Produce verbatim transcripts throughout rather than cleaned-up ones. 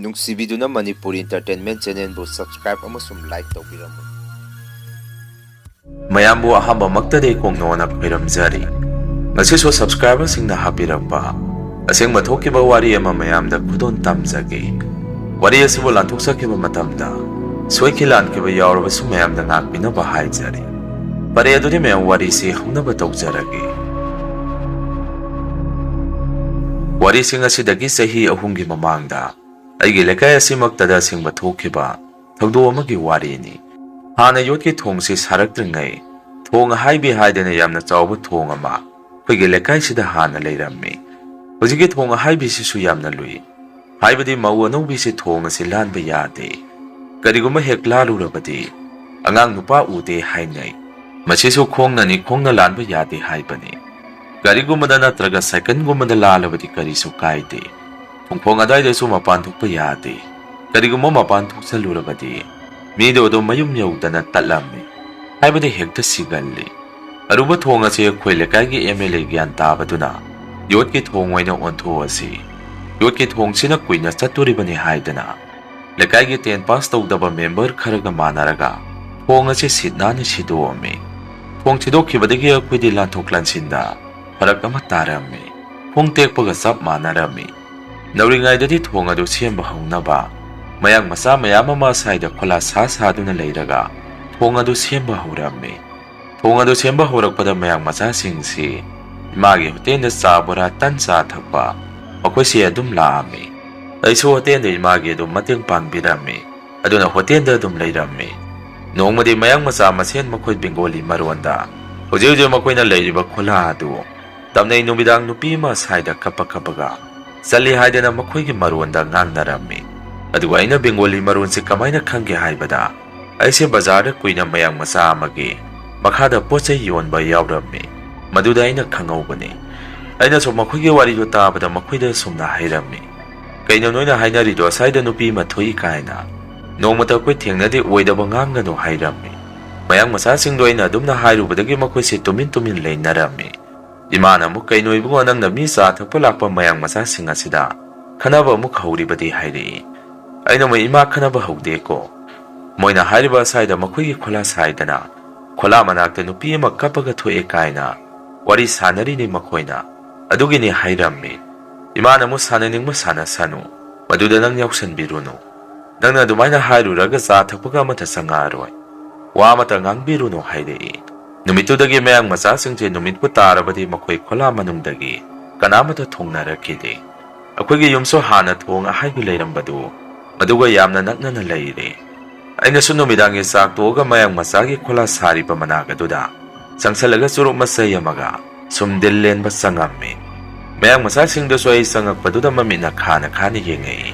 ꯅꯨꯡꯁꯤꯕꯤꯗꯨꯅ Manipur Entertainment Channelꯕꯨ subscribe ꯑꯃꯁꯨꯡ like ꯇꯧꯕꯤꯔꯝꯃꯨ꯫ ꯃꯌꯥꯝꯕꯨ ꯑꯍꯥꯟꯕꯃꯛꯇꯗꯤ ꯀꯣꯡꯅꯣꯅ ꯈꯣꯏꯔꯝꯖꯔꯤ꯫ ꯉꯁꯤꯁꯨ subscriberꯁꯤꯡꯅ ꯍꯥꯞꯄꯤꯔꯛꯄ ꯑꯁꯦꯡꯕ ꯊꯣꯛꯈꯤꯕ ꯋꯥꯔꯤ ꯑꯃ ꯃꯌꯥꯝꯗ ꯈꯨꯗꯣꯜ ꯇꯝꯖꯒꯦ꯫ ꯋꯥꯔꯤ ꯑꯁꯤꯕꯨ ꯂꯥꯟꯊꯣꯛꯆꯈꯤꯕ ꯃꯇꯝꯗ ꯁꯣꯏꯈꯤ ꯂꯥꯟꯈꯤꯕ ꯌꯥꯎꯔꯕꯁꯨ ꯃꯌꯥꯝꯗ ꯉꯥꯛꯄꯤꯅꯕ ꯍꯥꯏꯖꯔꯤ꯫ ꯐꯔꯦ, ꯑꯗꯨꯗꯤ ꯃꯌꯥꯝ ꯋꯥꯔꯤꯁꯤ ꯍꯧꯅꯕ ꯇꯧꯖꯔꯒꯦ꯫ ꯋꯥꯔꯤꯁꯤꯡ ꯑꯁꯤꯗꯒꯤ ꯆꯍꯤ ꯑꯍꯨꯝꯒꯤ ꯃꯃꯥꯡꯗ ꯑꯩꯒꯤ ꯂꯩꯀꯥꯏ ꯑꯁꯤꯃꯛꯇꯗ ꯑꯁꯦꯡꯕ ꯊꯣꯛꯈꯤꯕ ꯊꯧꯗꯣꯛ ꯑꯃꯒꯤ ꯋꯥꯔꯤꯅꯤ꯫ ꯍꯥꯟꯅ ꯌꯣꯠꯀꯤ ꯊꯣꯡꯁꯤ ꯁꯥꯔꯛꯇ꯭ꯔꯤꯉꯩ ꯊꯣꯡ ꯑꯍꯥꯏꯕꯤ ꯍꯥꯏꯗꯅ ꯌꯥꯝꯅ ꯆꯥꯎꯕ ꯊꯣꯡ ꯑꯃ ꯑꯩꯈꯣꯏꯒꯤ ꯂꯩꯀꯥꯏꯁꯤꯗ ꯍꯥꯟꯅ ꯂꯩꯔꯝꯃꯤ꯫ ꯍꯧꯖꯤꯛꯀꯤ ꯊꯣꯡ ꯑꯍꯥꯏꯕꯤꯁꯤꯁꯨ ꯌꯥꯝꯅ ꯂꯨꯏ꯫ ꯍꯥꯏꯕꯗꯤ ꯃꯧ ꯑꯅꯧꯕꯤꯁꯤ ꯊꯣꯡ ꯑꯁꯤ ꯂꯥꯟꯕ ꯌꯥꯗꯦ꯫ ꯀꯔꯤꯒꯨꯝꯕ ꯍꯦꯛ ꯂꯥꯜꯂꯨꯔꯕꯗꯤ ꯑꯉꯥꯡ ꯅꯨꯄꯥ ꯎꯗꯦ ꯍꯥꯏꯅꯩ꯫ ꯃꯁꯤꯁꯨ ꯈꯣꯡꯅꯅꯤ, ꯈꯣꯡꯅ ꯂꯥꯟꯕ ꯌꯥꯗꯦ ꯍꯥꯏꯕꯅꯤ꯫ ꯒꯥꯔꯤꯒꯨꯝꯕꯗ ꯅꯠꯇ꯭ꯔꯒ ꯁꯥꯏꯀꯜꯒꯨꯝꯕꯗ ꯂꯥꯜꯂꯕꯗꯤ ꯀꯔꯤꯁꯨ ꯀꯥꯏꯗꯦ꯫ ꯊꯣꯡꯈꯣꯡ ꯑꯗꯥꯏꯗꯁꯨ ꯃꯄꯥꯟ ꯊꯣꯛꯄ ꯌꯥꯗꯦ꯫ ꯀꯔꯤꯒꯨꯝꯕ ꯃꯄꯥꯟ ꯊꯣꯛꯆꯜꯂꯨꯔꯕꯗꯤ ꯃꯤꯗꯣ ꯑꯗꯨꯝ ꯃꯌꯨꯝ ꯌꯧꯗꯅ ꯇꯠꯂꯝꯃꯤ꯫ ꯍꯥꯏꯕꯗꯤ ꯍꯦꯛꯇ ꯁꯤꯒꯜꯂꯤ꯫ ꯑꯔꯨꯕ ꯊꯣꯡ ꯑꯁꯤ ꯑꯩꯈꯣꯏ ꯂꯩꯀꯥꯏꯒꯤ MLA ꯒ꯭ꯌꯥꯟ ꯇꯥꯕꯗꯨꯅ ꯌꯣꯠꯀꯤ ꯊꯣꯡ ꯑꯣꯏꯅ ꯑꯣꯟꯊꯣꯛꯑꯁꯤ꯫ ꯌꯣꯠꯀꯤ ꯊꯣꯡꯁꯤꯅ ꯀꯨꯏꯅ ꯆꯠꯇꯣꯔꯤꯕꯅꯤ ꯍꯥꯏꯗꯅ ꯂꯩꯀꯥꯏꯒꯤ ten pass ꯇꯧꯗꯕ member ꯈꯔꯒ ꯃꯥꯟꯅꯔꯒ ꯊꯣꯡ ꯑꯁꯤ ꯁꯤꯠ ꯅꯥꯟꯅ ꯁꯤꯗꯣꯛꯑꯝꯃꯤ꯫ ꯊꯣꯡ ꯁꯤꯗꯣꯛꯈꯤꯕꯗꯒꯤ ꯑꯩꯈꯣꯏꯗꯤ ꯂꯥꯟꯊꯣꯛ ꯂꯥꯟꯁꯤꯟꯗ ꯐꯔꯛ ꯑꯃ ꯇꯥꯔꯝꯃꯤ꯫ ꯈꯣꯡ ꯇꯦꯛꯄꯒ ꯆꯞ ꯃꯥꯟꯅꯔꯝꯃꯤ꯫ ꯅꯧꯔꯤꯉꯩꯗꯗꯤ ꯊꯣꯡ ꯑꯗꯨ ꯁꯦꯝꯕ ꯍꯧꯅꯕ ꯃꯌꯥꯡ ꯃꯆꯥ ꯃꯌꯥꯝ ꯑꯃ ꯑꯁ꯭ꯋꯥꯏꯗ ꯈꯣꯂꯥ ꯁꯥ ꯁꯥꯗꯨꯅ ꯂꯩꯔꯒ ꯊꯣꯡ ꯑꯗꯨ ꯁꯦꯝꯕ ꯍꯧꯔꯝꯃꯤ꯫ ꯊꯣꯡ ꯑꯗꯨ ꯁꯦꯝꯕ ꯍꯧꯔꯛꯄꯗ ꯃꯌꯥꯡ ꯃꯆꯥꯁꯤꯡꯁꯤ ꯏꯃꯥꯒꯤ ꯍꯣꯇꯦꯜꯗ ꯆꯥ, ꯕꯣꯔꯥ, ꯇꯟ, ꯆꯥ ꯊꯛꯄ ꯃꯈꯣꯏꯁꯤ ꯑꯗꯨꯝ ꯂꯥꯛꯑꯝꯃꯤ꯫ ꯑꯩꯁꯨ ꯍꯣꯇꯦꯜꯗ ꯏꯃꯥꯒꯤ ꯑꯗꯨꯝ ꯃꯇꯦꯡ ꯄꯥꯡꯕꯤꯔꯝꯃꯤ꯫ ꯑꯗꯨꯅ ꯍꯣꯇꯦꯜꯗ ꯑꯗꯨꯝ ꯂꯩꯔꯝꯃꯤ꯫ ꯅꯣꯡꯃꯗꯤ ꯃꯌꯥꯡ ꯃꯆꯥ ꯃꯁꯦꯟ ꯃꯈꯣꯏ ꯕꯦꯡꯒꯣꯂꯤ ꯃꯔꯣꯟꯗ ꯍꯧꯖꯤꯛ ꯍꯧꯖꯤꯛ ꯃꯈꯣꯏꯅ ꯂꯩꯔꯤꯕ ꯈꯨꯂꯥ ꯑꯗꯨ ꯇꯝꯅꯩ ꯅꯨꯃꯤꯗꯥꯡ ꯅꯨꯄꯤ ꯑꯃ ꯁ꯭ꯋꯥꯏꯗ ꯀꯞꯄ ꯀꯞꯄꯒ ꯆꯠꯂꯤ ꯍꯥꯏꯗꯅ ꯃꯈꯣꯏꯒꯤ ꯃꯔꯣꯟꯗ ꯉꯥꯡꯅꯔꯝꯃꯤ꯫ ꯑꯗꯨꯒ ꯑꯩꯅ ꯕꯦꯡꯒꯣꯂꯤ ꯃꯔꯣꯟꯁꯦ ꯀꯃꯥꯏꯅ ꯈꯪꯒꯦ ꯍꯥꯏꯕꯗ, ꯑꯩꯁꯦ ꯕꯖꯥꯔꯗ ꯀꯨꯏꯅ ꯃꯌꯥꯡ ꯃꯆꯥ ꯑꯃꯒꯤ ꯃꯈꯥꯗ ꯄꯣꯠ ꯆꯩ ꯌꯣꯟꯕ ꯌꯥꯎꯔꯝꯃꯤ꯫ ꯃꯗꯨꯗ ꯑꯩꯅ ꯈꯪꯍꯧꯕꯅꯤ꯫ ꯑꯩꯅꯁꯨ ꯃꯈꯣꯏꯒꯤ ꯋꯥꯔꯤꯗꯨ ꯇꯥꯕꯗ ꯃꯈꯣꯏꯗ ꯑꯁꯨꯝꯅ ꯍꯥꯏꯔꯝꯃꯤ, "ꯀꯩꯅꯣ ꯅꯣꯏꯅ ꯍꯥꯏꯅꯔꯤꯗꯣ, ꯑꯁ꯭ꯋꯥꯏꯗ ꯅꯨꯄꯤ ꯑꯃ ꯊꯣꯛꯏ ꯀꯥꯏꯅ? ꯅꯣꯡꯃꯇ ꯑꯩꯈꯣꯏ ꯊꯦꯡꯅꯗꯦ, ꯑꯣꯏꯗꯕ ꯉꯥꯡꯒꯅꯨ" ꯍꯥꯏꯔꯝꯃꯤ꯫ ꯃꯌꯥꯡ ꯃꯆꯥꯁꯤꯡꯗꯣ ꯑꯩꯅ ꯑꯗꯨꯝꯅ ꯍꯥꯏꯔꯨꯕꯗꯒꯤ ꯃꯈꯣꯏꯁꯦ ꯇꯨꯃꯤꯟ ꯇꯨꯃꯤꯟ ꯂꯩꯅꯔꯝꯃꯤ꯫ ꯏꯃꯥꯅ ꯑꯃꯨꯛ, "ꯀꯩꯅꯣ ꯏꯕꯨꯡꯉꯣ, ꯅꯪꯅ ꯃꯤ ꯆꯥ ꯊꯛꯄ ꯂꯥꯛꯄ ꯃꯌꯥꯡ ꯃꯆꯥꯁꯤꯡ ꯑꯁꯤꯗ ꯈꯟꯅꯕ ꯑꯃꯨꯛ ꯍꯧꯔꯤꯕꯗꯤ?" ꯍꯥꯏꯔꯛꯏ꯫ ꯑꯩꯅ ꯃꯣꯏ ꯏꯃꯥ ꯈꯟꯅꯕ ꯍꯧꯗꯦꯀꯣ꯫ ꯃꯣꯏꯅ ꯍꯥꯏꯔꯤꯕ ꯑꯁ꯭ꯋꯥꯏꯗ ꯃꯈꯣꯏꯒꯤ ꯈꯣꯂꯥ ꯁꯥꯏꯗꯅ, ꯈꯣꯂꯥ ꯃꯅꯥꯛꯇ ꯅꯨꯄꯤ ꯑꯃ ꯀꯞꯄꯒ ꯊꯣꯛꯑꯦ ꯀꯥꯏꯅ ꯋꯥꯔꯤ ꯁꯥꯟꯅꯔꯤꯅꯤ ꯃꯈꯣꯏꯅ꯫ ꯑꯗꯨꯒꯤꯅꯤ ꯍꯥꯏꯔꯝꯃꯤ꯫ ꯏꯃꯥꯅ ꯑꯃꯨꯛ ꯁꯥꯟꯅꯅꯤꯡꯕ ꯁꯥꯟꯅꯁꯅꯨ, ꯃꯗꯨꯗ ꯅꯪ ꯌꯥꯎꯁꯟꯕꯤꯔꯨꯅꯨ꯫ ꯅꯪꯅ ꯑꯗꯨꯃꯥꯏꯅ ꯍꯥꯏꯔꯨꯔꯒ ꯆꯥ ꯊꯛꯄꯒ ꯑꯃꯠꯇ ꯆꯪꯉꯛꯑꯔꯣꯏ꯫ ꯋꯥ ꯑꯃꯠꯇ ꯉꯥꯡꯕꯤꯔꯨꯅꯨ ꯍꯥꯏꯔꯛꯏ꯫ ꯅꯨꯃꯤꯠꯇꯨꯗꯒꯤ ꯃꯌꯥꯡ ꯃꯆꯥꯁꯤꯡꯁꯦ ꯅꯨꯃꯤꯠꯄꯨ ꯇꯥꯔꯕꯗꯤ ꯃꯈꯣꯏ ꯈꯣꯂꯥ ꯃꯅꯨꯡꯗꯒꯤ ꯀꯅꯥꯃꯠꯇ ꯊꯣꯡꯅꯔꯛꯈꯤꯗꯦ꯫ ꯑꯩꯈꯣꯏꯒꯤ ꯌꯨꯝꯁꯨ ꯍꯥꯟꯅ ꯊꯣꯡ ꯑꯍꯥꯏꯕꯤ ꯂꯩꯔꯝꯕꯗꯨ ꯃꯗꯨꯒ ꯌꯥꯝꯅ ꯅꯛꯅꯅ ꯂꯩꯔꯦ꯫ ꯑꯩꯅꯁꯨ ꯅꯨꯃꯤꯗꯥꯡꯒꯤ ꯆꯥꯛ ꯇꯣꯛꯑꯒ ꯃꯌꯥꯡ ꯃꯆꯥꯒꯤ ꯈꯣꯂꯥ ꯁꯥꯔꯤꯕ ꯃꯅꯥꯛ ꯑꯗꯨꯗ ꯆꯪꯁꯜꯂꯒ ꯆꯨꯔꯨꯞ ꯃꯆꯩ ꯑꯃꯒ ꯁꯨꯝ ꯗꯤꯜ ꯂꯦꯟꯕ ꯆꯪꯉꯝꯃꯤ꯫ ꯃꯌꯥꯡ ꯃꯆꯥꯁꯤꯡꯗꯨꯁꯨ ꯑꯩ ꯆꯪꯉꯛꯄꯗꯨꯗ ꯃꯃꯤꯠꯅ ꯈꯥꯅ ꯈꯥꯅ ꯌꯦꯡꯉꯛꯏ꯫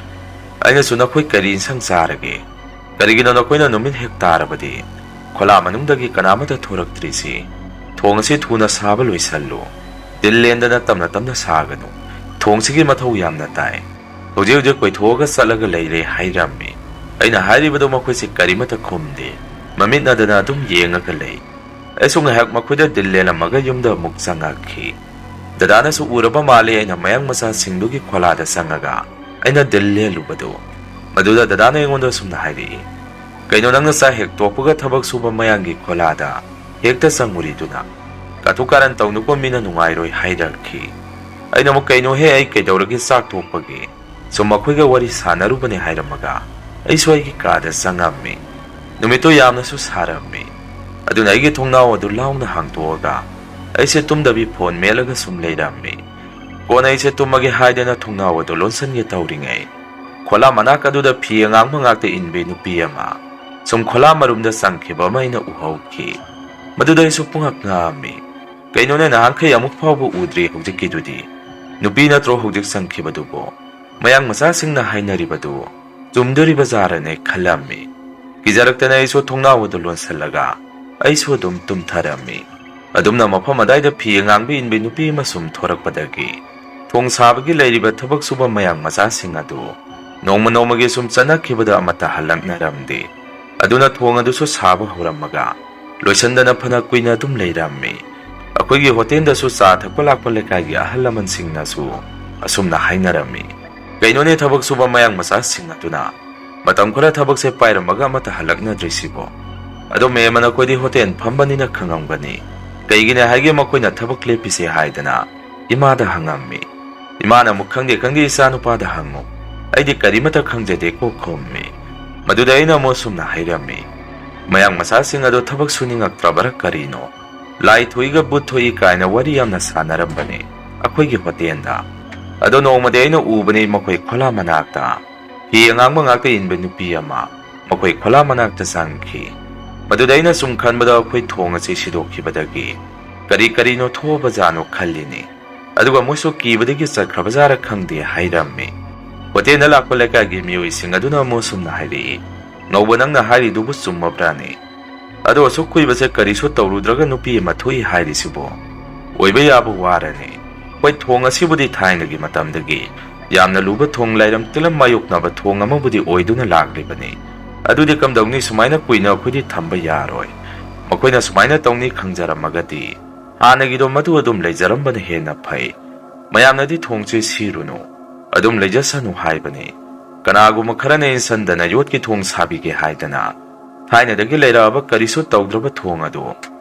ꯑꯩꯅꯁꯨ, "ꯅꯈꯣꯏ ꯀꯔꯤ ꯏꯟꯁꯥꯡ ꯆꯥꯔꯒꯦ? ꯀꯔꯤꯒꯤꯅꯣ ꯅꯈꯣꯏꯅ ꯅꯨꯃꯤꯠ ꯍꯦꯛ ꯇꯥꯔꯕꯗꯤ ꯈꯣꯂꯥ ꯃꯅꯨꯡꯗꯒꯤ ꯀꯅꯥꯃꯠꯇ ꯊꯣꯔꯛꯇ꯭ꯔꯤꯁꯤ? ꯊꯣꯡ ꯑꯁꯤ ꯊꯨꯅ ꯁꯥꯕ ꯂꯣꯏꯁꯜꯂꯨ꯫ ꯗꯤꯜ ꯂꯦꯟꯗꯅ ꯇꯞꯅ ꯇꯞꯅ ꯁꯥꯒꯅꯨ꯫ ꯊꯣꯡꯁꯤꯒꯤ ꯃꯊꯧ ꯌꯥꯝꯅ ꯇꯥꯏ꯫ ꯍꯧꯖꯤꯛ ꯍꯧꯖꯤꯛ ꯀꯣꯏꯊꯣꯛꯑꯒ ꯆꯠꯂꯒ ꯂꯩꯔꯦ" ꯍꯥꯏꯔꯝꯃꯤ꯫ ꯑꯩꯅ ꯍꯥꯏꯔꯤꯕꯗꯨ ꯃꯈꯣꯏꯁꯤ ꯀꯔꯤꯃꯠꯇ ꯈꯨꯝꯗꯦ꯫ ꯃꯃꯤꯠꯅꯗꯅ ꯑꯗꯨꯝ ꯌꯦꯡꯉꯒ ꯂꯩ꯫ ꯑꯩꯁꯨ ꯉꯥꯏꯍꯥꯛ ꯃꯈꯣꯏꯗ ꯗꯤꯜ ꯂꯦꯜꯂꯝꯃꯒ ꯌꯨꯝꯗ ꯑꯃꯨꯛ ꯆꯪꯉꯛꯈꯤ꯫ ꯗꯗꯥꯅꯁꯨ ꯎꯔꯕ ꯃꯥꯜꯂꯦ ꯑꯩꯅ ꯃꯌꯥꯡ ꯃꯆꯥꯁꯤꯡꯗꯨꯒꯤ ꯈꯣꯂꯥꯗ ꯆꯪꯉꯒ ꯑꯩꯅ ꯗꯤꯜ ꯂꯦꯜꯂꯨꯕꯗꯨ꯫ ꯃꯗꯨꯗ ꯗꯗꯥꯅ ꯑꯩꯉꯣꯟꯗ ꯑꯁꯨꯝꯅ ꯍꯥꯏꯔꯛꯏ, "ꯀꯩꯅꯣ, ꯅꯪꯅ ꯆꯥꯛ ꯍꯦꯛ ꯇꯣꯛꯄꯒ ꯊꯕꯛ ꯁꯨꯕ ꯃꯌꯥꯡꯒꯤ ꯈꯣꯂꯥꯗ ꯍꯦꯛꯇ ꯆꯪꯉꯨꯔꯤꯗꯨꯅ? ꯀꯥꯇꯨ ꯀꯥꯔꯟ ꯇꯧꯅꯨꯀꯣ, ꯃꯤꯅ ꯅꯨꯡꯉꯥꯏꯔꯣꯏ" ꯍꯥꯏꯔꯛꯈꯤ꯫ ꯑꯩꯅ ꯑꯃꯨꯛ, "ꯀꯩꯅꯣꯍꯦ, ꯑꯩ ꯀꯩꯗꯧꯔꯒꯦ? ꯆꯥꯛ ꯇꯣꯛꯄꯒꯤ ꯁꯨꯝ ꯃꯈꯣꯏꯒ ꯋꯥꯔꯤ ꯁꯥꯟꯅꯔꯨꯕꯅꯦ" ꯍꯥꯏꯔꯝꯃꯒ ꯑꯩꯁꯨ ꯑꯩꯒꯤ ꯀꯥꯗ ꯆꯪꯉꯝꯃꯤ꯫ ꯅꯨꯃꯤꯠꯇꯨ ꯌꯥꯝꯅꯁꯨ ꯁꯥꯔꯝꯃꯤ꯫ ꯑꯗꯨꯅ ꯑꯩꯒꯤ ꯊꯣꯡꯅꯥꯎ ꯑꯗꯨ ꯂꯥꯎꯅ ꯍꯥꯡꯗꯣꯛꯑꯒ ꯑꯩꯁꯦ ꯇꯨꯝꯗꯕꯤ ꯐꯣꯟ ꯃꯦꯠꯂꯒ ꯁꯨꯝ ꯂꯩꯔꯝꯃꯤ꯫ ꯀꯣꯟꯅ ꯑꯩꯁꯦ ꯇꯨꯝꯃꯒꯦ ꯍꯥꯏꯗꯅ ꯊꯣꯡꯅꯥꯎ ꯑꯗꯨ ꯂꯣꯟꯁꯤꯟꯒꯦ ꯇꯧꯔꯤꯉꯩ, ꯈꯣꯂꯥ ꯃꯅꯥꯛ ꯑꯗꯨꯗ ꯐꯤ ꯑꯉꯥꯡꯕ ꯉꯥꯛꯇ ꯏꯟꯕꯤ ꯅꯨꯄꯤ ꯑꯃ ꯁꯨꯝ ꯈꯣꯂꯥ ꯃꯔꯨꯝꯗ ꯆꯪꯈꯤꯕ ꯑꯃ ꯑꯩꯅ ꯎꯍꯧꯈꯤ꯫ ꯃꯗꯨꯗ ꯑꯩꯁꯨ ꯄꯨꯡꯉꯛ ꯉꯛꯑꯝꯃꯤ꯫ "ꯀꯩꯅꯣꯅꯦ, ꯅꯍꯥꯟꯈꯩ ꯑꯃꯨꯛ ꯐꯥꯎꯕ ꯎꯗ꯭ꯔꯤ ꯍꯧꯖꯤꯛꯀꯤꯗꯨꯗꯤ? ꯅꯨꯄꯤ ꯅꯠꯇ꯭ꯔꯣ ꯍꯧꯖꯤꯛ ꯆꯪꯈꯤꯕꯗꯨꯕꯣ? ꯃꯌꯥꯡ ꯃꯆꯥꯁꯤꯡꯅ ꯍꯥꯏꯅꯔꯤꯕꯗꯨ ꯆꯨꯝꯗꯣꯔꯤꯕ ꯖꯥꯔꯅꯦ" ꯈꯜꯂꯝꯃꯤ꯫ ꯀꯤꯖꯔꯛꯇꯅ ꯑꯩꯁꯨ ꯊꯣꯡꯅꯥꯎ ꯑꯗꯨ ꯂꯣꯟꯁꯤꯜꯂꯒ ꯑꯩꯁꯨ ꯑꯗꯨꯝ ꯇꯨꯝꯊꯔꯝꯃꯤ꯫ ꯑꯗꯨꯝꯅ ꯃꯐꯝ ꯑꯗꯥꯏꯗ ꯐꯤ ꯑꯉꯥꯡꯕꯤ ꯏꯟꯕꯤ ꯅꯨꯄꯤ ꯑꯃ ꯁꯨꯝ ꯊꯣꯔꯛꯄꯗꯒꯤ ꯊꯣꯡ ꯁꯥꯕꯒꯤ ꯂꯩꯔꯤꯕ ꯊꯕꯛ ꯁꯨꯕ ꯃꯌꯥꯡ ꯃꯆꯥꯁꯤꯡ ꯑꯗꯨ ꯅꯣꯡꯃ ꯅꯣꯡꯃꯒꯤ ꯁꯨꯝ ꯆꯠꯅꯈꯤꯕꯗ ꯑꯃꯠꯇ ꯍꯜꯂꯛꯅꯔꯝꯗꯦ꯫ ꯑꯗꯨꯅ ꯊꯣꯡ ꯑꯗꯨꯁꯨ ꯁꯥꯕ ꯍꯧꯔꯝꯃꯒ ꯂꯣꯏꯁꯤꯟꯗꯅ ꯐꯅ ꯀꯨꯏꯅ ꯑꯗꯨꯝ ꯂꯩꯔꯝꯃꯤ꯫ ꯑꯩꯈꯣꯏꯒꯤ ꯍꯣꯇꯦꯜꯗꯁꯨ ꯆꯥ ꯊꯛꯄ ꯂꯥꯛꯄ ꯂꯩꯀꯥꯏꯒꯤ ꯑꯍꯜ ꯂꯃꯟꯁꯤꯡꯅꯁꯨ ꯑꯁꯨꯝꯅ ꯍꯥꯏꯅꯔꯝꯃꯤ, "ꯀꯩꯅꯣꯅꯦ, ꯊꯕꯛ ꯁꯨꯕ ꯃꯌꯥꯡ ꯃꯆꯥꯁꯤꯡ ꯑꯗꯨꯅ ꯃꯇꯝ ꯈꯔ ꯊꯕꯛꯁꯦ ꯄꯥꯏꯔꯝꯃꯒ ꯑꯃꯠꯇ ꯍꯜꯂꯛꯅꯗ꯭ꯔꯤꯁꯤꯕꯣ?" ꯑꯗꯣ ꯃꯦꯝ, ꯅꯈꯣꯏꯗꯤ ꯍꯣꯇꯦꯜ ꯐꯝꯕꯅꯤꯅ ꯈꯪꯉꯝꯒꯅꯤ꯫ ꯀꯩꯒꯤꯅꯦ ꯍꯥꯏꯒꯦ ꯃꯈꯣꯏꯅ ꯊꯕꯛ ꯂꯦꯞꯄꯤꯁꯦ ꯍꯥꯏꯗꯅ ꯏꯃꯥꯗ ꯍꯪꯉꯝꯃꯤ꯫ ꯏꯃꯥꯅ ꯑꯃꯨꯛ, "ꯈꯪꯗꯦ, ꯈꯪꯗꯦ, ꯏꯆꯥꯅꯨꯄꯥꯗ ꯍꯪꯉꯨ꯫ ꯑꯩꯗꯤ ꯀꯔꯤꯃꯠꯇ ꯈꯪꯖꯗꯦꯀꯣ" ꯈꯨꯝꯃꯤ꯫ ꯃꯗꯨꯗ ꯑꯩꯅ ꯑꯃꯨꯛ ꯁꯨꯝꯅ ꯍꯥꯏꯔꯝꯃꯤ, "ꯃꯌꯥꯡ ꯃꯆꯥꯁꯤꯡ ꯑꯗꯣ ꯊꯕꯛ ꯁꯨꯅꯤꯡꯉꯛꯇ꯭ꯔꯕꯔꯥ ꯀꯔꯤꯅꯣ? ꯂꯥꯏ ꯊꯣꯛꯏꯒ ꯚꯨꯠ ꯊꯣꯛꯏ ꯀꯥꯏꯅ ꯋꯥꯔꯤ ꯌꯥꯝꯅ ꯁꯥꯟꯅꯔꯝꯕꯅꯤ ꯑꯩꯈꯣꯏꯒꯤ ꯍꯣꯇꯦꯜꯗ꯫ ꯑꯗꯣ ꯅꯣꯡꯃꯗꯤ ꯑꯩꯅ ꯎꯕꯅꯤ ꯃꯈꯣꯏ ꯈꯣꯂꯥ ꯃꯅꯥꯛꯇ ꯐꯤ ꯑꯉꯥꯡꯕ ꯉꯥꯛꯇ ꯏꯟꯕ ꯅꯨꯄꯤ ꯑꯃ ꯃꯈꯣꯏ ꯈꯣꯂꯥ ꯃꯅꯥꯛꯇ ꯆꯪꯈꯤ꯫ ꯃꯗꯨꯗ ꯑꯩꯅ ꯁꯨꯝ ꯈꯟꯕꯗ ꯑꯩꯈꯣꯏ ꯊꯣꯡ ꯑꯁꯤ ꯁꯤꯗꯣꯛꯈꯤꯕꯗꯒꯤ ꯀꯔꯤ ꯀꯔꯤꯅꯣ ꯊꯣꯛꯑꯕꯖꯥꯠꯅꯣ ꯈꯜꯂꯤꯅꯤ꯫ ꯑꯗꯨꯒ ꯃꯣꯏꯁꯨ ꯀꯤꯕꯗꯒꯤ ꯆꯠꯈ꯭ꯔꯕꯖꯥꯔ ꯈꯪꯗꯦ" ꯍꯥꯏꯔꯝꯃꯤ꯫ ꯍꯣꯇꯦꯜꯗ ꯂꯥꯛꯄ ꯂꯩꯀꯥꯏꯒꯤ ꯃꯤꯑꯣꯏꯁꯤꯡ ꯑꯗꯨꯅ ꯑꯃꯨꯛ ꯁꯨꯝꯅ ꯍꯥꯏꯔꯛꯏ, "ꯉꯧꯕ, ꯅꯪꯅ ꯍꯥꯏꯔꯤꯗꯨꯕꯨ ꯆꯨꯝꯃꯕ꯭ꯔꯥꯅꯦ? ꯑꯗꯣ ꯑꯁꯨꯛ ꯀꯨꯏꯕꯁꯦ ꯀꯔꯤꯁꯨ ꯇꯧꯔꯨꯗ꯭ꯔꯒ ꯅꯨꯄꯤ ꯑꯃ ꯊꯣꯛꯏ ꯍꯥꯏꯔꯤꯁꯤꯕꯣ? ꯑꯣꯏꯕ ꯌꯥꯕ ꯋꯥꯔꯅꯤ꯫ ꯍꯣꯏ, ꯊꯣꯡ ꯑꯁꯤꯕꯨꯗꯤ ꯊꯥꯏꯅꯒꯤ ꯃꯇꯝꯗꯒꯤ ꯌꯥꯝꯅ ꯂꯨꯕ ꯊꯣꯡ, ꯂꯥꯏꯔꯝ ꯇꯤꯜꯂꯝ ꯃꯥꯌꯣꯛꯅꯕ ꯊꯣꯡ ꯑꯃꯕꯨꯗꯤ ꯑꯣꯏꯗꯨꯅ ꯂꯥꯛꯂꯤꯕꯅꯤ꯫ ꯑꯗꯨꯗꯤ ꯀꯝꯗꯧꯅꯤ? ꯁꯨꯃꯥꯏꯅ ꯀꯨꯏꯅ ꯑꯩꯈꯣꯏꯗꯤ ꯊꯝꯕ ꯌꯥꯔꯣꯏ꯫ ꯃꯈꯣꯏꯅ ꯁꯨꯃꯥꯏꯅ ꯇꯧꯅꯤ ꯈꯪꯖꯔꯝꯃꯒꯗꯤ ꯍꯥꯟꯅꯒꯤꯗꯣ ꯃꯗꯨ ꯑꯗꯨꯝ ꯂꯩꯖꯔꯝꯕꯅ ꯍꯦꯟꯅ ꯐꯩ꯫ ꯃꯌꯥꯝꯅꯗꯤ ꯊꯣꯡꯁꯦ ꯁꯤꯔꯨꯅꯨ, ꯑꯗꯨꯝ ꯂꯩꯖꯁꯅꯨ ꯍꯥꯏꯕꯅꯤ꯫ ꯀꯅꯥꯒꯨꯝꯕ ꯈꯔꯅ ꯏꯟꯁꯟꯗꯅ ꯌꯣꯠꯀꯤ ꯊꯣꯡ ꯁꯥꯕꯤꯒꯦ ꯍꯥꯏꯗꯅ ꯊꯥꯏꯅꯗꯒꯤ ꯂꯩꯔꯛꯑꯕ ꯀꯔꯤꯁꯨ ꯇꯧꯗ꯭ꯔꯕ ꯊꯣꯡ ꯑꯗꯨ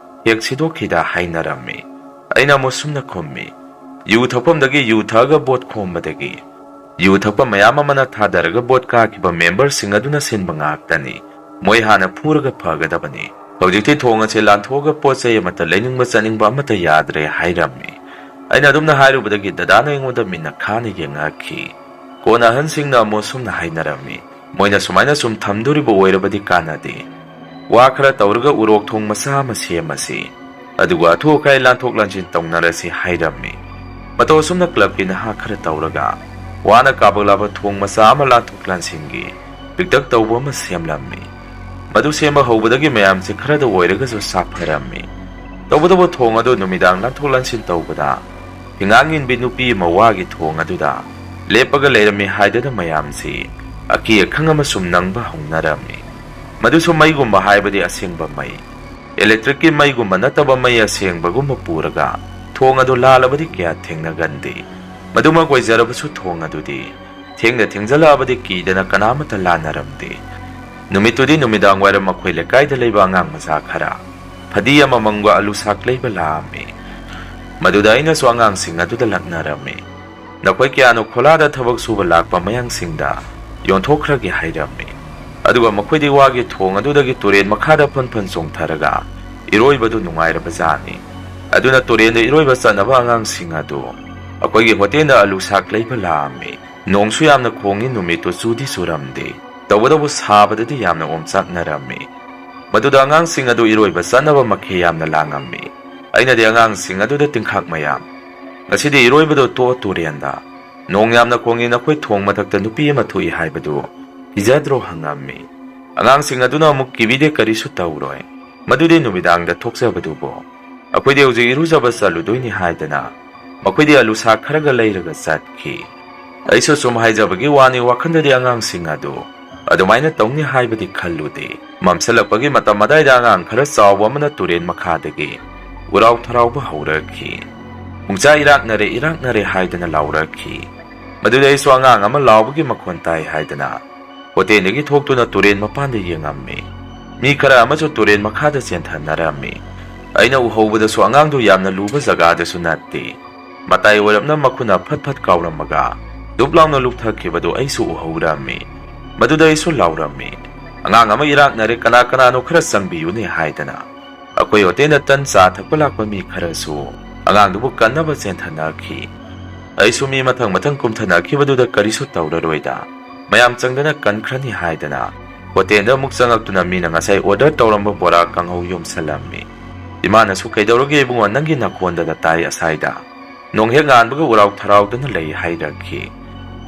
ꯍꯦꯛ ꯁꯤꯗꯣꯛꯈꯤꯗ ꯍꯥꯏꯅꯔꯝꯃꯤ꯫ ꯑꯩꯅ ꯑꯃꯨꯛ ꯁꯨꯝꯅ ꯈꯨꯝꯃꯤ, ꯌꯨ ꯊꯛꯐꯝꯗꯒꯤ ꯌꯨ ꯊꯛꯑꯒ ꯚꯣꯠ ꯈꯣꯝꯕꯗꯒꯤ ꯌꯨ ꯊꯛꯄ ꯃꯌꯥꯝ ꯑꯃꯅ ꯊꯥꯗꯔꯒ ꯚꯣꯠ ꯀꯥꯈꯤꯕ ꯃꯦꯝꯕꯔꯁꯤꯡ ꯑꯗꯨꯅ ꯁꯤꯟꯕ ꯉꯥꯛꯇꯅꯤ꯫ ꯃꯣꯏ ꯍꯥꯟꯅ ꯐꯨꯔꯒ ꯐꯒꯗꯕꯅꯤ꯫ ꯍꯧꯖꯤꯛꯇꯤ ꯊꯣꯡ ꯑꯁꯦ ꯂꯥꯟꯊꯣꯛꯑꯒ ꯄꯣꯠ ꯆꯩ ꯑꯃꯠꯇ ꯂꯩꯅꯤꯡꯕ ꯆꯠꯅꯤꯡꯕ ꯑꯃꯠꯇ ꯌꯥꯗ꯭ꯔꯦ" ꯍꯥꯏꯔꯝꯃꯤ꯫ ꯑꯩꯅ ꯑꯗꯨꯝꯅ ꯍꯥꯏꯔꯨꯕꯗꯒꯤ ꯗꯗꯥꯅ ꯑꯩꯉꯣꯟꯗ ꯃꯤꯠꯅ ꯈꯥꯅ ꯌꯦꯡꯉꯛꯈꯤ꯫ ꯀꯣꯟꯅ ꯑꯍꯟꯁꯤꯡꯅ ꯑꯃꯨꯛ ꯁꯨꯝꯅ ꯍꯥꯏꯅꯔꯝꯃꯤ, "ꯃꯣꯏꯅ ꯁꯨꯃꯥꯏꯅ ꯁꯨꯝ ꯊꯝꯗꯣꯔꯤꯕ ꯑꯣꯏꯔꯕꯗꯤ ꯀꯥꯟꯅꯗꯦ꯫ ꯋꯥ ꯈꯔ ꯇꯧꯔꯒ ꯎꯔꯣꯛ ꯊꯣꯡ ꯃꯆꯥ ꯑꯃ ꯁꯦꯝꯃꯁꯤ꯫ ꯑꯗꯨꯒ ꯑꯊꯨ ꯑꯀꯥꯏ ꯂꯥꯟꯊꯣꯛ ꯂꯥꯟꯁꯤꯟ ꯇꯧꯅꯔꯁꯤ" ꯍꯥꯏꯔꯝꯃꯤ꯫ ꯃꯇꯧ ꯑꯁꯨꯝꯅ ꯀ꯭ꯂꯕꯀꯤ ꯅꯍꯥ ꯈꯔ ꯇꯧꯔꯒ ꯋꯥꯅ ꯀꯥꯕꯛꯂꯕ ꯊꯣꯡ ꯃꯆꯥ ꯑꯃ ꯂꯥꯟꯊꯣꯛ ꯂꯥꯟꯁꯤꯟꯒꯤ ꯄꯤꯛꯇꯛ ꯇꯧꯕ ꯑꯃ ꯁꯦꯝꯂꯝꯃꯤ꯫ ꯃꯗꯨ ꯁꯦꯝꯕ ꯍꯧꯕꯗꯒꯤ ꯃꯌꯥꯝꯁꯦ ꯈꯔꯗ ꯑꯣꯏꯔꯒꯁꯨ ꯁꯥꯐꯔꯝꯃꯤ꯫ ꯇꯧꯕꯇꯕꯨ ꯊꯣꯡ ꯑꯗꯨ ꯅꯨꯃꯤꯗꯥꯡ ꯂꯥꯟꯊꯣꯛ ꯂꯥꯟꯁꯤꯟ ꯇꯧꯕꯗ ꯍꯤꯉꯥꯡ ꯏꯟꯕꯤ ꯅꯨꯄꯤ ꯑꯃ ꯋꯥꯒꯤ ꯊꯣꯡ ꯑꯗꯨꯗ ꯂꯦꯞꯄꯒ ꯂꯩꯔꯝꯃꯤ ꯍꯥꯏꯗꯨꯅ ꯃꯌꯥꯝꯁꯤ ꯑꯀꯤ ꯑꯈꯪ ꯑꯃꯁꯨꯡ ꯅꯪꯕ ꯍꯧꯅꯔꯝꯃꯤ꯫ ꯃꯗꯨꯁꯨ ꯃꯩꯒꯨꯝꯕ ꯍꯥꯏꯕꯗꯤ ꯑꯁꯦꯡꯕ ꯃꯩ, ꯏꯂꯦꯛꯇ꯭ꯔꯤꯛꯀꯤ ꯃꯩꯒꯨꯝꯕ ꯅꯠꯇꯕ ꯃꯩ ꯑꯁꯦꯡꯕꯒꯨꯝꯕ ꯄꯨꯔꯒ ꯊꯣꯡ ꯑꯗꯨ ꯂꯥꯜꯂꯕꯗꯤ ꯀꯌꯥ ꯊꯦꯡꯅꯒꯟꯗꯦ꯫ ꯃꯗꯨꯃꯛ ꯑꯣꯏꯖꯔꯕꯁꯨ ꯊꯣꯡ ꯑꯗꯨꯗꯤ ꯊꯦꯡꯅ ꯊꯦꯡꯖꯜꯂꯛꯑꯕꯗꯤ ꯀꯤꯗꯅ ꯀꯅꯥꯃꯠꯇ ꯂꯥꯟꯅꯔꯝꯗꯦ꯫ ꯅꯨꯃꯤꯠꯇꯨꯗꯤ ꯅꯨꯃꯤꯗꯥꯡ ꯋꯥꯏꯔꯝ ꯑꯩꯈꯣꯏ ꯂꯩꯀꯥꯏꯗ ꯂꯩꯕ ꯑꯉꯥꯡ ꯃꯆꯥ ꯈꯔ ꯐꯗꯤ ꯑꯃꯃꯝꯒ ꯑꯂꯨ ꯁꯥꯛ ꯂꯩꯕ ꯂꯥꯛꯑꯝꯃꯤ꯫ ꯃꯗꯨꯗ ꯑꯩꯅꯁꯨ ꯑꯉꯥꯡꯁꯤꯡ ꯑꯗꯨꯗ ꯂꯛꯅꯔꯝꯃꯤ꯫ "ꯅꯈꯣꯏ ꯀꯌꯥꯅꯣ ꯈꯣꯂꯥꯗ ꯊꯕꯛ ꯁꯨꯕ ꯂꯥꯛꯄ ꯃꯌꯥꯡꯁꯤꯡꯗ ꯌꯣꯟꯊꯣꯛꯈ꯭ꯔꯒꯦ?" ꯍꯥꯏꯔꯝꯃꯤ꯫ ꯑꯗꯨꯒ ꯃꯈꯣꯏꯗꯤ ꯋꯥꯒꯤ ꯊꯣꯡ ꯑꯗꯨꯗꯒꯤ ꯇꯨꯔꯦꯟ ꯃꯈꯥꯗ ꯐꯟ ꯐꯟ ꯆꯣꯡꯊꯔꯒ ꯏꯔꯣꯏꯕꯗꯨ ꯅꯨꯡꯉꯥꯏꯔꯕ ꯖꯥꯠꯅꯤ꯫ ꯑꯗꯨꯅ ꯇꯨꯔꯦꯟꯗ ꯏꯔꯣꯏꯕ ꯆꯠꯅꯕ ꯑꯉꯥꯡꯁꯤꯡ ꯑꯗꯨ ꯑꯩꯈꯣꯏꯒꯤ ꯍꯣꯇꯦꯜꯗ ꯑꯂꯨ ꯁꯥꯛ ꯂꯩꯕ ꯂꯥꯛꯑꯝꯃꯤ꯫ ꯅꯣꯡꯁꯨ ꯌꯥꯝꯅ ꯈꯣꯡꯉꯤ, ꯅꯨꯃꯤꯠꯇꯨ ꯆꯨꯗꯤ ꯆꯨꯔꯝꯗꯦ꯫ ꯇꯧꯕꯇꯕꯨ ꯁꯥꯕꯗꯗꯤ ꯌꯥꯝꯅ ꯑꯣꯝꯆꯥꯛꯅꯔꯝꯃꯤ꯫ ꯃꯗꯨꯗ ꯑꯉꯥꯡꯁꯤꯡ ꯑꯗꯨ ꯏꯔꯣꯏꯕ ꯆꯠꯅꯕ ꯃꯈꯦ ꯌꯥꯝꯅ ꯂꯥꯡꯉꯝꯃꯤ꯫ ꯑꯩꯅꯗꯤ ꯑꯉꯥꯡꯁꯤꯡ ꯑꯗꯨꯗ ꯇꯤꯡꯈꯥꯛ ꯃꯌꯥꯝ, "ꯉꯁꯤꯗꯤ ꯏꯔꯣꯏꯕꯗꯣ ꯇꯣꯛꯑꯣ ꯇꯨꯔꯦꯟꯗ꯫ ꯅꯣꯡ ꯌꯥꯝꯅ ꯈꯣꯡꯉꯤ, ꯅꯈꯣꯏ ꯊꯣꯡ ꯃꯊꯛꯇ ꯅꯨꯄꯤ ꯑꯃ ꯊꯣꯛꯏ ꯍꯥꯏꯕꯗꯨ ꯀꯤꯖꯗ꯭ꯔꯣ?" ꯍꯪꯉꯝꯃꯤ꯫ ꯑꯉꯥꯡꯁꯤꯡ ꯑꯗꯨꯅ ꯑꯃꯨꯛ ꯀꯤꯕꯤꯗꯦ, "ꯀꯔꯤꯁꯨ ꯇꯧꯔꯣꯏ꯫ ꯃꯗꯨꯗꯤ ꯅꯨꯃꯤꯗꯥꯡꯗ ꯊꯣꯛꯆꯕꯗꯨꯕꯨ꯫ ꯑꯩꯈꯣꯏꯗꯤ ꯍꯧꯖꯤꯛ ꯏꯔꯨꯖꯕ ꯆꯠꯂꯨꯗꯣꯏꯅꯤ" ꯍꯥꯏꯗꯅ ꯃꯈꯣꯏꯗꯤ ꯑꯂꯨ ꯁꯥꯛ ꯈꯔꯒ ꯂꯩꯔꯒ ꯆꯠꯈꯤ꯫ ꯑꯩꯁꯨ ꯁꯨꯝ ꯍꯥꯏꯖꯕꯒꯤ ꯋꯥꯅꯤ, ꯋꯥꯈꯜꯗꯗꯤ ꯑꯉꯥꯡꯁꯤꯡ ꯑꯗꯨ ꯑꯗꯨꯃꯥꯏꯅ ꯇꯧꯅꯤ ꯍꯥꯏꯕꯗꯤ ꯈꯜꯂꯨꯗꯦ꯫ ꯃꯝꯁꯤꯜꯂꯛꯄꯒꯤ ꯃꯇꯝ ꯑꯗꯥꯏꯗ ꯑꯉꯥꯡ ꯈꯔ ꯆꯥꯎꯕ ꯑꯃꯅ ꯇꯨꯔꯦꯟ ꯃꯈꯥꯗꯒꯤ ꯎꯔꯥꯎ ꯊꯔꯥꯎꯕ ꯍꯧꯔꯛꯈꯤ꯫ "ꯄꯨꯡꯆꯥ ꯏꯔꯥꯛꯅꯔꯦ, ꯏꯔꯥꯛꯅꯔꯦ" ꯍꯥꯏꯗꯅ ꯂꯥꯎꯔꯛꯈꯤ꯫ ꯃꯗꯨꯗ ꯑꯩꯁꯨ ꯑꯉꯥꯡ ꯑꯃ ꯂꯥꯎꯕꯒꯤ ꯃꯈꯣꯟ ꯇꯥꯏ ꯍꯥꯏꯗꯅ ꯍꯣꯇꯦꯜꯗꯒꯤ ꯊꯣꯛꯇꯨꯅ ꯇꯨꯔꯦꯟ ꯃꯄꯥꯟꯗ ꯌꯦꯡꯉꯝꯃꯤ꯫ ꯃꯤ ꯈꯔ ꯑꯃꯁꯨ ꯇꯨꯔꯦꯟ ꯃꯈꯥꯗ ꯆꯦꯟꯊꯅꯔꯝꯃꯤ꯫ ꯑꯩꯅ ꯎꯍꯧꯕꯗꯁꯨ ꯑꯉꯥꯡꯗꯨ ꯌꯥꯝꯅ ꯂꯨꯕ ꯖꯒꯥꯗꯁꯨ ꯅꯠꯇꯦ꯫ ꯃꯇꯥꯏ ꯑꯣꯏꯔꯞꯅ ꯃꯈꯨꯠꯅ ꯐꯠ ꯐꯠ ꯀꯥꯎꯔꯝꯃꯒ ꯗꯨꯞ ꯂꯥꯎꯅ ꯂꯨꯞꯊꯈꯤꯕꯗꯨ ꯑꯩꯁꯨ ꯎꯍꯧꯔꯝꯃꯤ꯫ ꯃꯗꯨꯗ ꯑꯩꯁꯨ ꯂꯥꯎꯔꯝꯃꯤ, "ꯑꯉꯥꯡ ꯑꯃ ꯏꯔꯥꯛꯅꯔꯦ, ꯀꯅꯥ ꯀꯅꯥꯅꯣ ꯈꯔ ꯆꯪꯕꯤꯌꯨꯅꯦ" ꯍꯥꯏꯗꯅ꯫ ꯑꯩꯈꯣꯏ ꯍꯣꯇꯦꯜꯗ ꯇꯟ ꯆꯥ ꯊꯛꯄ ꯂꯥꯛꯄ ꯃꯤ ꯈꯔꯁꯨ ꯑꯉꯥꯡꯗꯨꯕꯨ ꯀꯟꯅꯕ ꯆꯦꯟꯊꯅꯈꯤ꯫ ꯑꯩꯁꯨ ꯃꯤ ꯃꯊꯪ ꯃꯊꯪ ꯀꯨꯝꯊꯅꯈꯤꯕꯗꯨꯗ ꯀꯔꯤꯁꯨ ꯇꯧꯔꯔꯣꯏꯗ, ꯃꯌꯥꯝ ꯆꯪꯗꯅ ꯀꯟꯈ꯭ꯔꯅꯤ ꯍꯥꯏꯗꯅ ꯍꯣꯇꯦꯜꯗ ꯑꯃꯨꯛ ꯆꯪꯉꯛꯇꯨꯅ ꯃꯤꯅ ꯉꯁꯥꯏ order ꯇꯧꯔꯝꯕ ꯕꯣꯔꯥ ꯀꯥꯡꯍꯧ ꯌꯣꯝꯁꯜꯂꯝꯃꯤ꯫ ꯏꯃꯥꯅꯁꯨ, "ꯀꯩꯗꯧꯔꯒꯦ ꯏꯕꯨꯡꯉꯣ, ꯅꯪꯒꯤ ꯅꯈꯣꯟꯗꯗ ꯇꯥꯏ ꯑꯁꯥꯏꯗ꯫ ꯅꯣꯡ ꯍꯦꯛ ꯉꯥꯟꯕꯒ ꯎꯔꯥꯎ ꯊꯔꯥꯎꯗꯅ ꯂꯩ" ꯍꯥꯏꯔꯛꯈꯤ꯫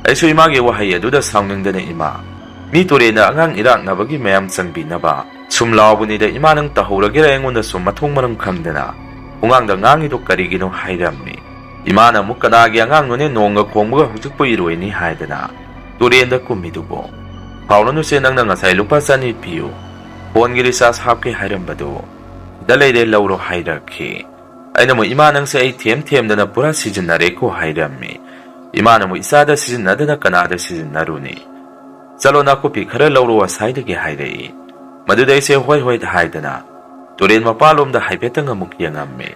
ꯑꯩꯁꯨ ꯏꯃꯥꯒꯤ ꯋꯥꯍꯩ ꯑꯗꯨꯗ ꯁꯥꯎꯅꯤꯡꯗꯅ, "ꯏꯃꯥ, ꯃꯤ ꯇꯨꯔꯦꯟꯗ ꯑꯉꯥꯡ ꯏꯔꯥꯛꯅꯕꯒꯤ ꯃꯌꯥꯝ ꯆꯪꯕꯤꯅꯕ ꯁꯨꯝ ꯂꯥꯎꯕꯅꯤꯗ, ꯏꯃꯥ ꯅꯪ ꯇꯧꯍꯧꯔꯒꯦꯔꯥ ꯑꯩꯉꯣꯟꯗ ꯁꯨꯝ ꯃꯊꯣꯡ ꯃꯔꯝ ꯈꯪꯗꯅ ꯄꯨꯡꯉꯥꯡꯗ ꯉꯥꯡꯉꯤꯗꯣ ꯀꯔꯤꯒꯤꯅꯣ?" ꯍꯥꯏꯔꯝꯃꯤ꯫ ꯏꯃꯥꯅ ꯑꯃꯨꯛ, "ꯀꯅꯥꯒꯤ ꯑꯉꯥꯡꯅꯣꯅꯦ ꯅꯣꯡꯒ ꯈꯣꯡꯕꯒ ꯍꯧꯖꯤꯛꯄꯨ ꯏꯔꯣꯏꯅꯤ ꯍꯥꯏꯗꯅ ꯇꯨꯔꯦꯟꯗ ꯀꯨꯝꯃꯤꯗꯨꯕꯣ? ꯁꯥꯎꯔꯅꯨꯁꯦ, ꯅꯪꯅ ꯉꯁꯥꯏ ꯂꯨꯄꯥ ꯆꯅꯤ ꯄꯤꯌꯨ, ꯐꯣꯟꯒꯤ recharge ꯍꯥꯞꯀꯦ ꯍꯥꯏꯔꯝꯕꯗꯨ ꯁꯤꯗ ꯂꯩꯔꯦ, ꯂꯧꯔꯣ" ꯍꯥꯏꯔꯛꯈꯤ꯫ ꯑꯩꯅ ꯑꯃꯨꯛ, "ꯏꯃꯥ ꯅꯪꯁꯦ ꯑꯩ ꯊꯦꯝ ꯊꯦꯝꯗꯅ ꯄꯨꯔꯥ ꯁꯤꯖꯤꯟꯅꯔꯦꯀꯣ" ꯍꯥꯏꯔꯝꯃꯤ꯫ ꯏꯃꯥꯅ ꯑꯃꯨꯛ ꯏꯆꯥꯗ ꯁꯤꯖꯤꯟꯅꯗꯅ ꯀꯅꯥꯗ ꯁꯤꯖꯤꯟꯅꯔꯨꯅꯤ? "ꯆꯠꯂꯣ, ꯅꯥꯀꯨꯞꯄꯤ ꯈꯔ ꯂꯧꯔꯣ ꯑꯁꯥꯏꯗꯒꯤ" ꯍꯥꯏꯔꯛꯏ꯫ ꯃꯗꯨꯗ ꯑꯩꯁꯦ "ꯍꯣꯏ, ꯍꯣꯏ" ꯍꯥꯏꯗꯅ ꯇꯨꯔꯦꯜ ꯃꯄꯥꯜꯂꯣꯝꯗ ꯍꯥꯏꯐꯦꯠꯇꯪ ꯑꯃꯨꯛ ꯌꯦꯡꯉꯝꯃꯤ꯫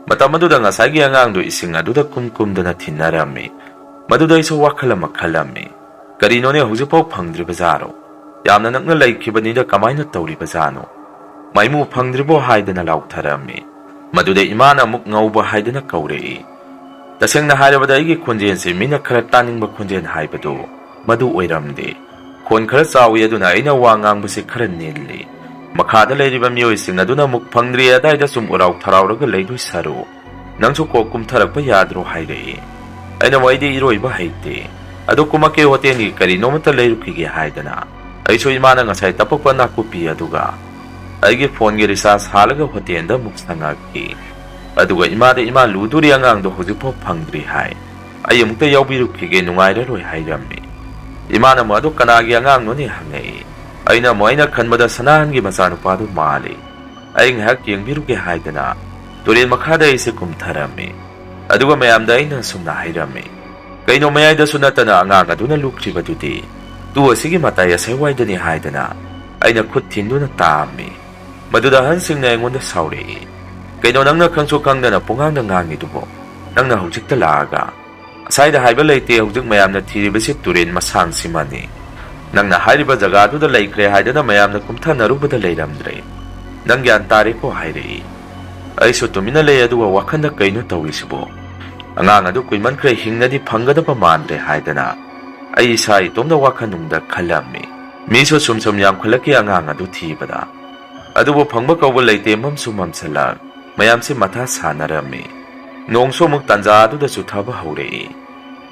ꯃꯇꯝ ꯑꯗꯨꯗ ꯉꯁꯥꯏꯒꯤ ꯑꯉꯥꯡꯗꯨ ꯏꯁꯤꯡ ꯑꯗꯨꯗ ꯀꯨꯝ ꯀꯨꯝꯗꯅ ꯊꯤꯟꯅꯔꯝꯃꯤ꯫ ꯃꯗꯨꯗ ꯑꯩꯁꯨ ꯋꯥꯈꯜ ꯑꯃ ꯈꯜꯂꯝꯃꯤ꯫ "ꯀꯔꯤꯅꯣꯅꯦ, ꯍꯧꯖꯤꯛꯐꯥꯎ ꯐꯪꯗ꯭ꯔꯤꯕꯖꯥꯔꯣ? ꯌꯥꯝꯅ ꯅꯛꯅ ꯂꯩꯈꯤꯕꯅꯤꯗ ꯀꯃꯥꯏꯅ ꯇꯧꯔꯤꯕꯖꯥꯠꯅꯣ? ꯃꯥꯏꯃꯨ ꯐꯪꯗ꯭ꯔꯤꯕꯣ?" ꯍꯥꯏꯗꯅ ꯂꯥꯎꯊꯔꯝꯃꯤ꯫ ꯃꯗꯨꯗ ꯏꯃꯥꯅ ꯑꯃꯨꯛ ꯉꯧꯕ ꯍꯥꯏꯗꯅ ꯀꯧꯔꯛꯏ꯫ ꯇꯁꯦꯡꯅ ꯍꯥꯏꯔꯕꯗ ꯑꯩꯒꯤ ꯈꯣꯟꯖꯦꯜꯁꯤ ꯃꯤꯅ ꯈꯔ ꯇꯥꯅꯤꯡꯕ ꯈꯣꯟꯖꯦꯜ ꯍꯥꯏꯕꯗꯨ ꯃꯗꯨ ꯑꯣꯏꯔꯝꯗꯦ꯫ ꯈꯣꯟ ꯈꯔ ꯆꯥꯎꯏ, ꯑꯗꯨꯅ ꯑꯩꯅ ꯋꯥ ꯉꯥꯡꯕꯁꯤ ꯈꯔ ꯅꯦꯜꯂꯤ꯫ ꯃꯈꯥꯗ ꯂꯩꯔꯤꯕ ꯃꯤꯑꯣꯏꯁꯤꯡ ꯑꯗꯨꯅ ꯑꯃꯨꯛ ꯐꯪꯗ꯭ꯔꯤ ꯑꯗꯥꯏꯗ ꯁꯨꯝ ꯎꯔꯥꯎ ꯊꯔꯥꯎꯔꯒ ꯂꯩꯗꯣꯏ ꯁꯔꯨꯛ ꯅꯪꯁꯨ ꯀꯣꯛ ꯀꯨꯝꯊꯔꯛꯄ ꯌꯥꯗ꯭ꯔꯣ ꯍꯥꯏꯔꯛꯏ꯫ ꯑꯩꯅ "ꯃꯣꯏꯗꯤ ꯏꯔꯣꯏꯕ ꯍꯩꯇꯦ, ꯑꯗꯨ ꯀꯨꯝꯃꯛꯀꯦ ꯍꯣꯇꯦꯜꯒꯤ ꯀꯔꯤꯅꯣꯃꯇ ꯂꯩꯔꯨꯈꯤꯒꯦ" ꯍꯥꯏꯗꯅ ꯑꯩꯁꯨ ꯏꯃꯥꯅ ꯉꯁꯥꯏ ꯇꯞꯄꯛꯄ ꯅꯥꯀꯨꯞꯄꯤ ꯑꯗꯨꯒ ꯑꯩꯒꯤ ꯐꯣꯟꯒꯤ ꯔꯤꯆꯥꯔꯖ ꯍꯥꯜꯂꯒ ꯍꯣꯇꯦꯜꯗ ꯑꯃꯨꯛ ꯆꯪꯉꯛꯈꯤ꯫ ꯑꯗꯨꯒ ꯏꯃꯥꯗ "ꯏꯃꯥ ꯂꯨꯗꯨꯔꯤ ꯑꯉꯥꯡꯗꯣ ꯍꯧꯖꯤꯛꯐꯥꯎ ꯐꯪꯗ꯭ꯔꯤ" ꯍꯥꯏ꯫ "ꯑꯩ ꯑꯃꯨꯛꯇ ꯌꯥꯎꯕꯤꯔꯨꯈꯤꯒꯦ, ꯅꯨꯡꯉꯥꯏꯔꯔꯣꯏ" ꯍꯥꯏꯔꯝꯃꯤ꯫ ꯏꯃꯥꯅ ꯑꯃꯨꯛ "ꯑꯗꯨ ꯀꯅꯥꯒꯤ ꯑꯉꯥꯡꯅꯣꯅꯦ?" ꯍꯪꯉꯛꯏ꯫ ꯑꯩꯅ ꯑꯃꯨꯛ "ꯑꯩꯅ ꯈꯟꯕꯗ ꯁꯅꯥꯍꯟꯒꯤ ꯃꯆꯥꯅꯨꯄꯥꯗꯨ ꯃꯥꯜꯂꯤ, ꯑꯩ ꯉꯥꯏꯍꯥꯛ ꯌꯦꯡꯕꯤꯔꯨꯒꯦ" ꯍꯥꯏꯗꯅ ꯇꯨꯔꯦꯜ ꯃꯈꯥꯗ ꯑꯩꯁꯦ ꯀꯨꯝꯊꯔꯝꯃꯤ꯫ ꯑꯗꯨꯒ ꯃꯌꯥꯝꯗ ꯑꯩꯅ ꯑꯁꯨꯝꯅ ꯍꯥꯏꯔꯝꯃꯤ, "ꯀꯩꯅꯣ ꯃꯌꯥꯏꯗꯁꯨ ꯅꯠꯇꯅ ꯑꯉꯥꯡ ꯑꯗꯨꯅ ꯂꯨꯞꯈ꯭ꯔꯤꯕꯗꯨꯗꯤ? ꯇꯨ ꯑꯁꯤꯒꯤ ꯃꯇꯥꯏ ꯑꯁꯦꯋꯥꯏꯗꯅꯤ" ꯍꯥꯏꯗꯅ ꯑꯩꯅ ꯈꯨꯠ ꯊꯤꯟꯗꯨꯅ ꯇꯥꯛꯑꯝꯃꯤ꯫ ꯃꯗꯨꯗ ꯑꯍꯟꯁꯤꯡꯅ ꯑꯩꯉꯣꯟꯗ ꯁꯥꯎꯔꯛꯏ, "ꯀꯩꯅꯣ ꯅꯪꯅ ꯈꯪꯁꯨ ꯈꯪꯗꯅ ꯄꯨꯡꯉꯥꯡꯗ ꯉꯥꯡꯉꯤꯗꯨꯕꯣ? ꯅꯪꯅ ꯍꯧꯖꯤꯛꯇ ꯂꯥꯛꯑꯒ ꯑꯁꯥꯏꯗ ꯍꯥꯏꯕ ꯂꯩꯇꯦ, ꯍꯧꯖꯤꯛ ꯃꯌꯥꯝꯅ ꯊꯤꯔꯤꯕꯁꯤ ꯇꯨꯔꯦꯟ ꯃꯁꯥꯡꯁꯤꯃꯅꯤ꯫ ꯅꯪꯅ ꯍꯥꯏꯔꯤꯕ ꯖꯒꯥꯗꯨꯗ ꯂꯩꯈ꯭ꯔꯦ ꯍꯥꯏꯗꯅ ꯃꯌꯥꯝꯅ ꯀꯨꯝꯊꯅꯔꯨꯕꯗ ꯂꯩꯔꯝꯗ꯭ꯔꯦ꯫ ꯅꯪ ꯒ꯭ꯌꯥꯟ ꯇꯥꯔꯦꯀꯣ?" ꯍꯥꯏꯔꯛꯏ꯫ ꯑꯩꯁꯨ ꯇꯨꯃꯤꯟꯅ ꯂꯩ, ꯑꯗꯨꯒ ꯋꯥꯈꯜꯗ "ꯀꯩꯅꯣ ꯇꯧꯔꯤꯁꯤꯕꯣ? ꯑꯉꯥꯡ ꯑꯗꯨ ꯀꯨꯏꯃꯟꯈ꯭ꯔꯦ, ꯍꯤꯡꯅꯗꯤ ꯐꯪꯒꯗꯕ ꯃꯥꯟꯗ꯭ꯔꯦ" ꯍꯥꯏꯗꯅ ꯑꯩ ꯏꯁꯥ ꯏꯇꯣꯝꯇ ꯋꯥꯈꯜꯅꯨꯡꯗ ꯈꯜꯂꯝꯃꯤ꯫ ꯃꯤꯁꯨ ꯁꯨꯝ ꯁꯨꯝ ꯌꯥꯝꯈꯠꯂꯛꯈꯤ ꯑꯉꯥꯡ ꯑꯗꯨ ꯊꯤꯕꯗ꯫ ꯑꯗꯨꯕꯨ ꯐꯪꯕ ꯀꯧꯕ ꯂꯩꯇꯦ, ꯃꯝꯁꯨ ꯃꯝꯁꯤꯜꯂꯛ꯫ ꯃꯌꯥꯝꯁꯤ ꯃꯊꯥ ꯁꯥꯅꯔꯝꯃꯤ꯫ ꯅꯣꯡꯁꯨ ꯑꯃꯨꯛ ꯇꯥꯟꯖꯥ ꯑꯗꯨꯗ ꯆꯨꯊꯕ ꯍꯧꯔꯛꯏ꯫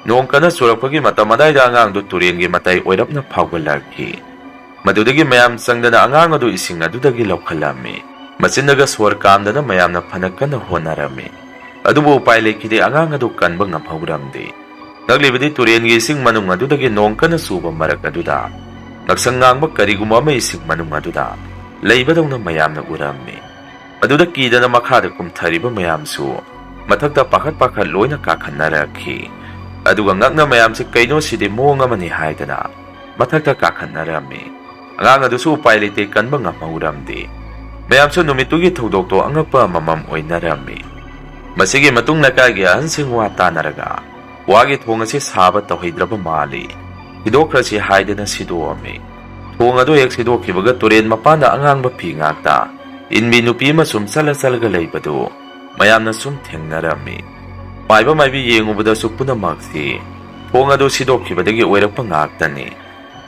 ꯅꯣꯡ ꯀꯟꯅ ꯆꯨꯔꯛꯄꯒꯤ ꯃꯇꯝ ꯑꯗꯥꯏꯗ ꯑꯉꯥꯡꯗꯨ ꯇꯨꯔꯦꯟꯒꯤ ꯃꯇꯥꯏ ꯑꯣꯏꯔꯞꯅ ꯐꯥꯎꯒꯠꯂꯛꯈꯤ꯫ ꯃꯗꯨꯗꯒꯤ ꯃꯌꯥꯝ ꯆꯪꯗꯅ ꯑꯉꯥꯡ ꯑꯗꯨ ꯏꯁꯤꯡ ꯑꯗꯨꯗꯒꯤ ꯂꯧꯈꯠꯂꯝꯃꯤ꯫ ꯃꯆꯤꯟꯗꯒ ꯁꯣꯔ ꯀꯥꯝꯗꯅ ꯃꯌꯥꯝꯅ ꯐꯅ ꯀꯟꯅ ꯍꯣꯠꯅꯔꯝꯃꯤ꯫ ꯑꯗꯨꯕꯨ ꯎꯄꯥꯏ ꯂꯩꯈꯤꯗꯦ, ꯑꯉꯥꯡ ꯑꯗꯨ ꯀꯟꯕ ꯉꯝꯍꯧꯔꯝꯗꯦ꯫ ꯅꯛꯂꯤꯕꯗꯤ ꯇꯨꯔꯦꯟꯒꯤ ꯏꯁꯤꯡ ꯃꯅꯨꯡ ꯑꯗꯨꯗꯒꯤ ꯅꯣꯡ ꯀꯟꯅ ꯆꯨꯕ ꯃꯔꯛ ꯑꯗꯨꯗ ꯉꯛꯁꯪ ꯉꯥꯡꯕ ꯀꯔꯤꯒꯨꯝꯕ ꯑꯃ ꯏꯁꯤꯡ ꯃꯅꯨꯡ ꯑꯗꯨꯗ ꯂꯩꯕꯗꯧꯅ ꯃꯌꯥꯝꯅ ꯎꯔꯝꯃꯤ꯫ ꯑꯗꯨꯗ ꯀꯤꯗꯅ ꯃꯈꯥꯗ ꯀꯨꯝꯊꯔꯤꯕ ꯃꯌꯥꯝꯁꯨ ꯃꯊꯛꯇ ꯄꯥꯈꯠ ꯄꯥꯈꯠ ꯂꯣꯏꯅ ꯀꯥꯈꯠꯅꯔꯛꯈꯤ꯫ ꯑꯗꯨꯒ ꯉꯛꯅ ꯃꯌꯥꯝꯁꯦ "ꯀꯩꯅꯣ ꯁꯤꯗꯤ ꯃꯑꯣꯡ ꯑꯃꯅꯤ" ꯍꯥꯏꯗꯅ ꯃꯊꯛꯇ ꯀꯥꯈꯠꯅꯔꯝꯃꯤ꯫ ꯑꯉꯥꯡ ꯑꯗꯨꯁꯨ ꯎꯄꯥꯏ ꯂꯩꯇꯦ, ꯀꯟꯕ ꯉꯝꯍꯧꯔꯝꯗꯦ꯫ ꯃꯌꯥꯝꯁꯨ ꯅꯨꯃꯤꯠꯇꯨꯒꯤ ꯊꯧꯗꯣꯛꯇꯣ ꯑꯉꯛꯄ ꯑꯃꯃꯝ ꯑꯣꯏꯅꯔꯝꯃꯤ꯫ ꯃꯁꯤꯒꯤ ꯃꯇꯨꯡ ꯂꯩꯀꯥꯏꯒꯤ ꯑꯍꯟꯁꯤꯡ ꯋꯥ ꯇꯥꯅꯔꯒ ꯋꯥꯒꯤ ꯊꯣꯡ ꯑꯁꯤ ꯁꯥꯕ ꯇꯧꯍꯩꯗ꯭ꯔꯕ ꯃꯥꯜꯂꯤ, ꯊꯤꯗꯣꯛꯈ꯭ꯔꯁꯤ ꯍꯥꯏꯗꯅ ꯁꯤꯗꯣꯛꯑꯝꯃꯤ꯫ ꯊꯣꯡ ꯑꯗꯨ ꯍꯦꯛ ꯁꯤꯗꯣꯛꯈꯤꯕꯒ ꯇꯨꯔꯦꯟ ꯃꯄꯥꯟꯗ ꯑꯉꯥꯡꯕ ꯐꯤ ꯉꯥꯛꯇ ꯏꯟꯕꯤ ꯅꯨꯄꯤ ꯑꯃ ꯁꯨꯝ ꯆꯠꯂ ꯆꯠꯂꯒ ꯂꯩꯕꯗꯨ ꯃꯌꯥꯝꯅ ꯁꯨꯝ ꯊꯦꯡꯅꯔꯝꯃꯤ꯫ ꯃꯥꯏꯕ ꯃꯥꯏꯕꯤ ꯌꯦꯡꯉꯨꯕꯗꯁꯨ ꯄꯨꯝꯅꯃꯛꯁꯤ ꯊꯣꯡ ꯑꯗꯨ ꯁꯤꯗꯣꯛꯈꯤꯕꯗꯒꯤ ꯑꯣꯏꯔꯛꯄ ꯉꯥꯛꯇꯅꯤ꯫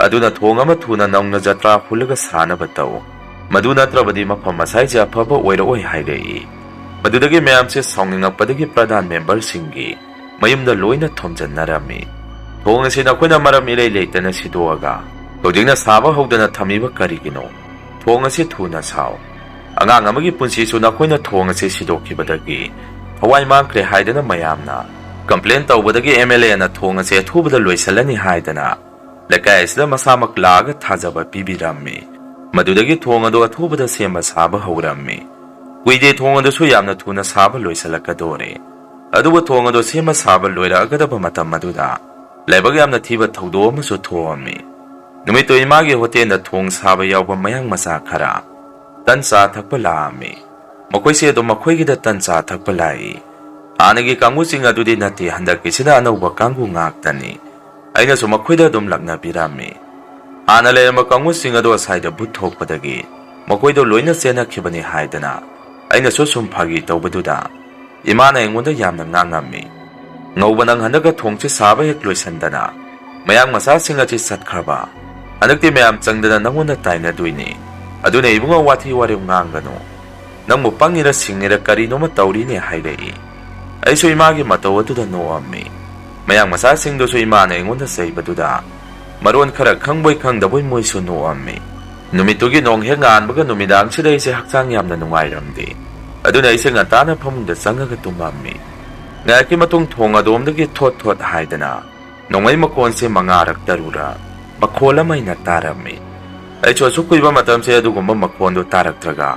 ꯑꯗꯨꯅ ꯊꯣꯡ ꯑꯃ ꯊꯨꯅ ꯅꯧꯅ ꯖꯇ꯭ꯔꯥ ꯍꯨꯜꯂꯒ ꯁꯥꯅꯕ ꯇꯧ꯫ ꯃꯗꯨ ꯅꯠꯇ꯭ꯔꯕꯗꯤ ꯃꯐꯝ ꯑꯁꯥꯏꯁꯦ ꯑꯐꯕ ꯑꯣꯏꯔꯛꯑꯣꯏ ꯍꯥꯏꯔꯛꯏ꯫ ꯃꯗꯨꯗꯒꯤ ꯃꯌꯥꯝꯁꯦ ꯁꯥꯎꯅꯤꯡꯉꯛꯄꯗꯒꯤ ꯄ꯭ꯔꯙꯥꯟ ꯃꯦꯝꯕꯔꯁꯤꯡꯒꯤ ꯃꯌꯨꯝꯗ ꯂꯣꯏꯅ ꯊꯣꯝꯖꯤꯟꯅꯔꯝꯃꯤ꯫ "ꯊꯣꯡ ꯑꯁꯤ ꯅꯈꯣꯏꯅ ꯃꯔꯝ ꯏꯂꯩ ꯂꯩꯇꯅ ꯁꯤꯗꯣꯛꯑꯒ ꯍꯧꯖꯤꯛꯅ ꯁꯥꯕ ꯍꯧꯗꯅ ꯊꯝꯃꯤꯕ ꯀꯔꯤꯒꯤꯅꯣ? ꯊꯣꯡ ꯑꯁꯤ ꯊꯨꯅ ꯁꯥꯎ꯫ ꯑꯉꯥꯡ ꯑꯃꯒꯤ ꯄꯨꯟꯁꯤꯁꯨ ꯅꯈꯣꯏꯅ ꯊꯣꯡ ꯑꯁꯤ ꯁꯤꯗꯣꯛꯈꯤꯕꯗꯒꯤ ꯊꯋꯥꯏ ꯃꯥꯡꯈ꯭ꯔꯦ" ꯍꯥꯏꯗꯅ ꯃꯌꯥꯝꯅ ꯀꯝꯄ꯭ꯂꯦꯟ ꯇꯧꯕꯗꯒꯤ ꯑꯦꯝ ꯑꯦꯜ ꯑꯦꯅ ꯊꯣꯡ ꯑꯁꯤ ꯑꯊꯨꯕꯗ ꯂꯣꯏꯁꯤꯜꯂꯅꯤ ꯍꯥꯏꯗꯅ ꯂꯩꯀꯥꯏ ꯑꯁꯤꯗ ꯃꯁꯥꯃꯛ ꯂꯥꯛꯑꯒ ꯊꯥꯖꯕ ꯄꯤꯕꯤꯔꯝꯃꯤ꯫ ꯃꯗꯨꯗꯒꯤ ꯊꯣꯡ ꯑꯗꯨ ꯑꯊꯨꯕꯗ ꯁꯦꯝꯕ ꯁꯥꯕ ꯍꯧꯔꯝꯃꯤ꯫ ꯀꯨꯏꯗꯦ, ꯊꯣꯡ ꯑꯗꯨꯁꯨ ꯌꯥꯝꯅ ꯊꯨꯅ ꯁꯥꯕ ꯂꯣꯏꯁꯤꯜꯂꯛꯀꯗꯣꯔꯦ꯫ ꯑꯗꯨꯕꯨ ꯊꯣꯡ ꯑꯗꯨ ꯁꯦꯝꯕ ꯁꯥꯕ ꯂꯣꯏꯔꯛꯑꯒꯗꯕ ꯃꯇꯝ ꯑꯗꯨꯗ ꯂꯥꯏꯕꯛ ꯌꯥꯝꯅ ꯊꯤꯕ ꯊꯧꯗꯣꯛ ꯑꯃꯁꯨ ꯊꯣꯛꯑꯝꯃꯤ꯫ ꯅꯨꯃꯤꯠꯇꯨ ꯏꯃꯥꯒꯤ ꯍꯣꯇꯦꯜꯗ ꯊꯣꯡ ꯁꯥꯕ ꯌꯥꯎꯕ ꯃꯌꯥꯡ ꯃꯆꯥ ꯈꯔ ꯇꯟ ꯆꯥ ꯊꯛꯄ ꯂꯥꯛꯑꯝꯃꯤ꯫ ꯃꯈꯣꯏꯁꯦ ꯑꯗꯨꯝ ꯃꯈꯣꯏꯒꯤꯗ ꯇꯟ ꯆꯥ ꯊꯛꯄ ꯂꯥꯛꯏ꯫ ꯍꯥꯟꯅꯒꯤ ꯀꯥꯡꯕꯨꯁꯤꯡ ꯑꯗꯨꯗꯤ ꯅꯠꯇꯦ, ꯍꯟꯗꯛꯀꯤꯁꯤꯅ ꯑꯅꯧꯕ ꯀꯥꯡꯕꯨ ꯉꯥꯛꯇꯅꯤ꯫ ꯑꯩꯅꯁꯨ ꯃꯈꯣꯏꯗ ꯑꯗꯨꯝ ꯂꯛꯅꯕꯤꯔꯝꯃꯤ꯫ ꯍꯥꯟꯅ ꯂꯩꯔꯝꯕ ꯀꯥꯡꯕꯨꯁꯤꯡ ꯑꯗꯨ ꯑꯁꯥꯏꯗ ꯚꯨꯠ ꯊꯣꯛꯄꯗꯒꯤ ꯃꯈꯣꯏꯗꯣ ꯂꯣꯏꯅ ꯆꯦꯟꯅꯈꯤꯕꯅꯤ ꯍꯥꯏꯗꯅ ꯑꯩꯅꯁꯨ ꯁꯨꯝ ꯐꯥꯒꯤ ꯇꯧꯕꯗꯨꯗ ꯏꯃꯥꯅ ꯑꯩꯉꯣꯟꯗ ꯌꯥꯝꯅ ꯉꯥꯡꯉꯝꯃꯤ꯫ "ꯉꯧꯕ, ꯅꯪ ꯍꯟꯗꯛꯀ ꯊꯣꯡꯁꯦ ꯁꯥꯕ ꯍꯦꯛ ꯂꯣꯏꯁꯟꯗꯅ ꯃꯌꯥꯡ ꯃꯆꯥꯁꯤꯡ ꯑꯁꯤ ꯆꯠꯈ꯭ꯔꯕ? ꯍꯟꯗꯛꯇꯤ ꯃꯌꯥꯝ ꯆꯪꯗꯅ ꯅꯪꯉꯣꯟꯗ ꯇꯥꯏꯅꯗꯣꯏꯅꯤ꯫ ꯑꯗꯨꯅ ꯏꯕꯨꯡꯉꯣ, ꯋꯥꯊꯤ ꯋꯥꯔꯦꯝ ꯉꯥꯡꯒꯅꯨ꯫ ꯅꯪꯕꯨ ꯄꯪꯉꯤꯔ ꯁꯤꯡꯉꯤꯔ ꯀꯔꯤꯅꯣꯃ ꯇꯧꯔꯤꯅꯦ" ꯍꯥꯏꯔꯛꯏ꯫ ꯑꯩꯁꯨ ꯏꯃꯥꯒꯤ ꯃꯇꯧ ꯑꯗꯨꯗ ꯅꯣꯛꯑꯝꯃꯤ꯫ ꯃꯌꯥꯡ ꯃꯆꯥꯁꯤꯡꯗꯨꯁꯨ ꯏꯃꯥꯅ ꯑꯩꯉꯣꯟꯗ ꯆꯩꯕꯗꯨꯗ ꯃꯔꯣꯟ ꯈꯔ ꯈꯪꯕꯣꯏ ꯈꯪꯗꯕꯣꯏ ꯃꯣꯏꯁꯨ ꯅꯣꯛꯑꯝꯃꯤ꯫ ꯅꯨꯃꯤꯠꯇꯨꯒꯤ ꯅꯣꯡ ꯍꯦꯛ ꯉꯥꯟꯕꯒ ꯅꯨꯃꯤꯗꯥꯡꯁꯤꯗ ꯑꯩꯁꯦ ꯍꯛꯆꯥꯡ ꯌꯥꯝꯅ ꯅꯨꯡꯉꯥꯏꯔꯝꯗꯦ꯫ ꯑꯗꯨꯅ ꯑꯩꯁꯦ ꯉꯟꯇꯥꯅ ꯐꯃꯨꯡꯗ ꯆꯪꯉꯒ ꯇꯨꯝꯃꯝꯃꯤ꯫ ꯉꯥꯏꯍꯥꯛꯀꯤ ꯃꯇꯨꯡ ꯊꯣꯡ ꯑꯗꯣꯝꯗꯒꯤ ꯊꯣꯠ ꯊꯣꯠ ꯍꯥꯏꯗꯅ ꯅꯣꯡꯃꯩ ꯃꯈꯣꯟꯁꯦ ꯃꯉꯥꯔꯛ ꯇꯔꯨꯔꯛ ꯃꯈꯣꯜ ꯑꯃ ꯑꯩꯅ ꯇꯥꯔꯝꯃꯤ꯫ ꯑꯩꯁꯨ ꯑꯁꯨꯛ ꯀꯨꯏꯕ ꯃꯇꯝꯁꯦ ꯑꯗꯨꯒꯨꯝꯕ ꯃꯈꯣꯟꯗꯨ ꯇꯥꯔꯛꯇ꯭ꯔꯒ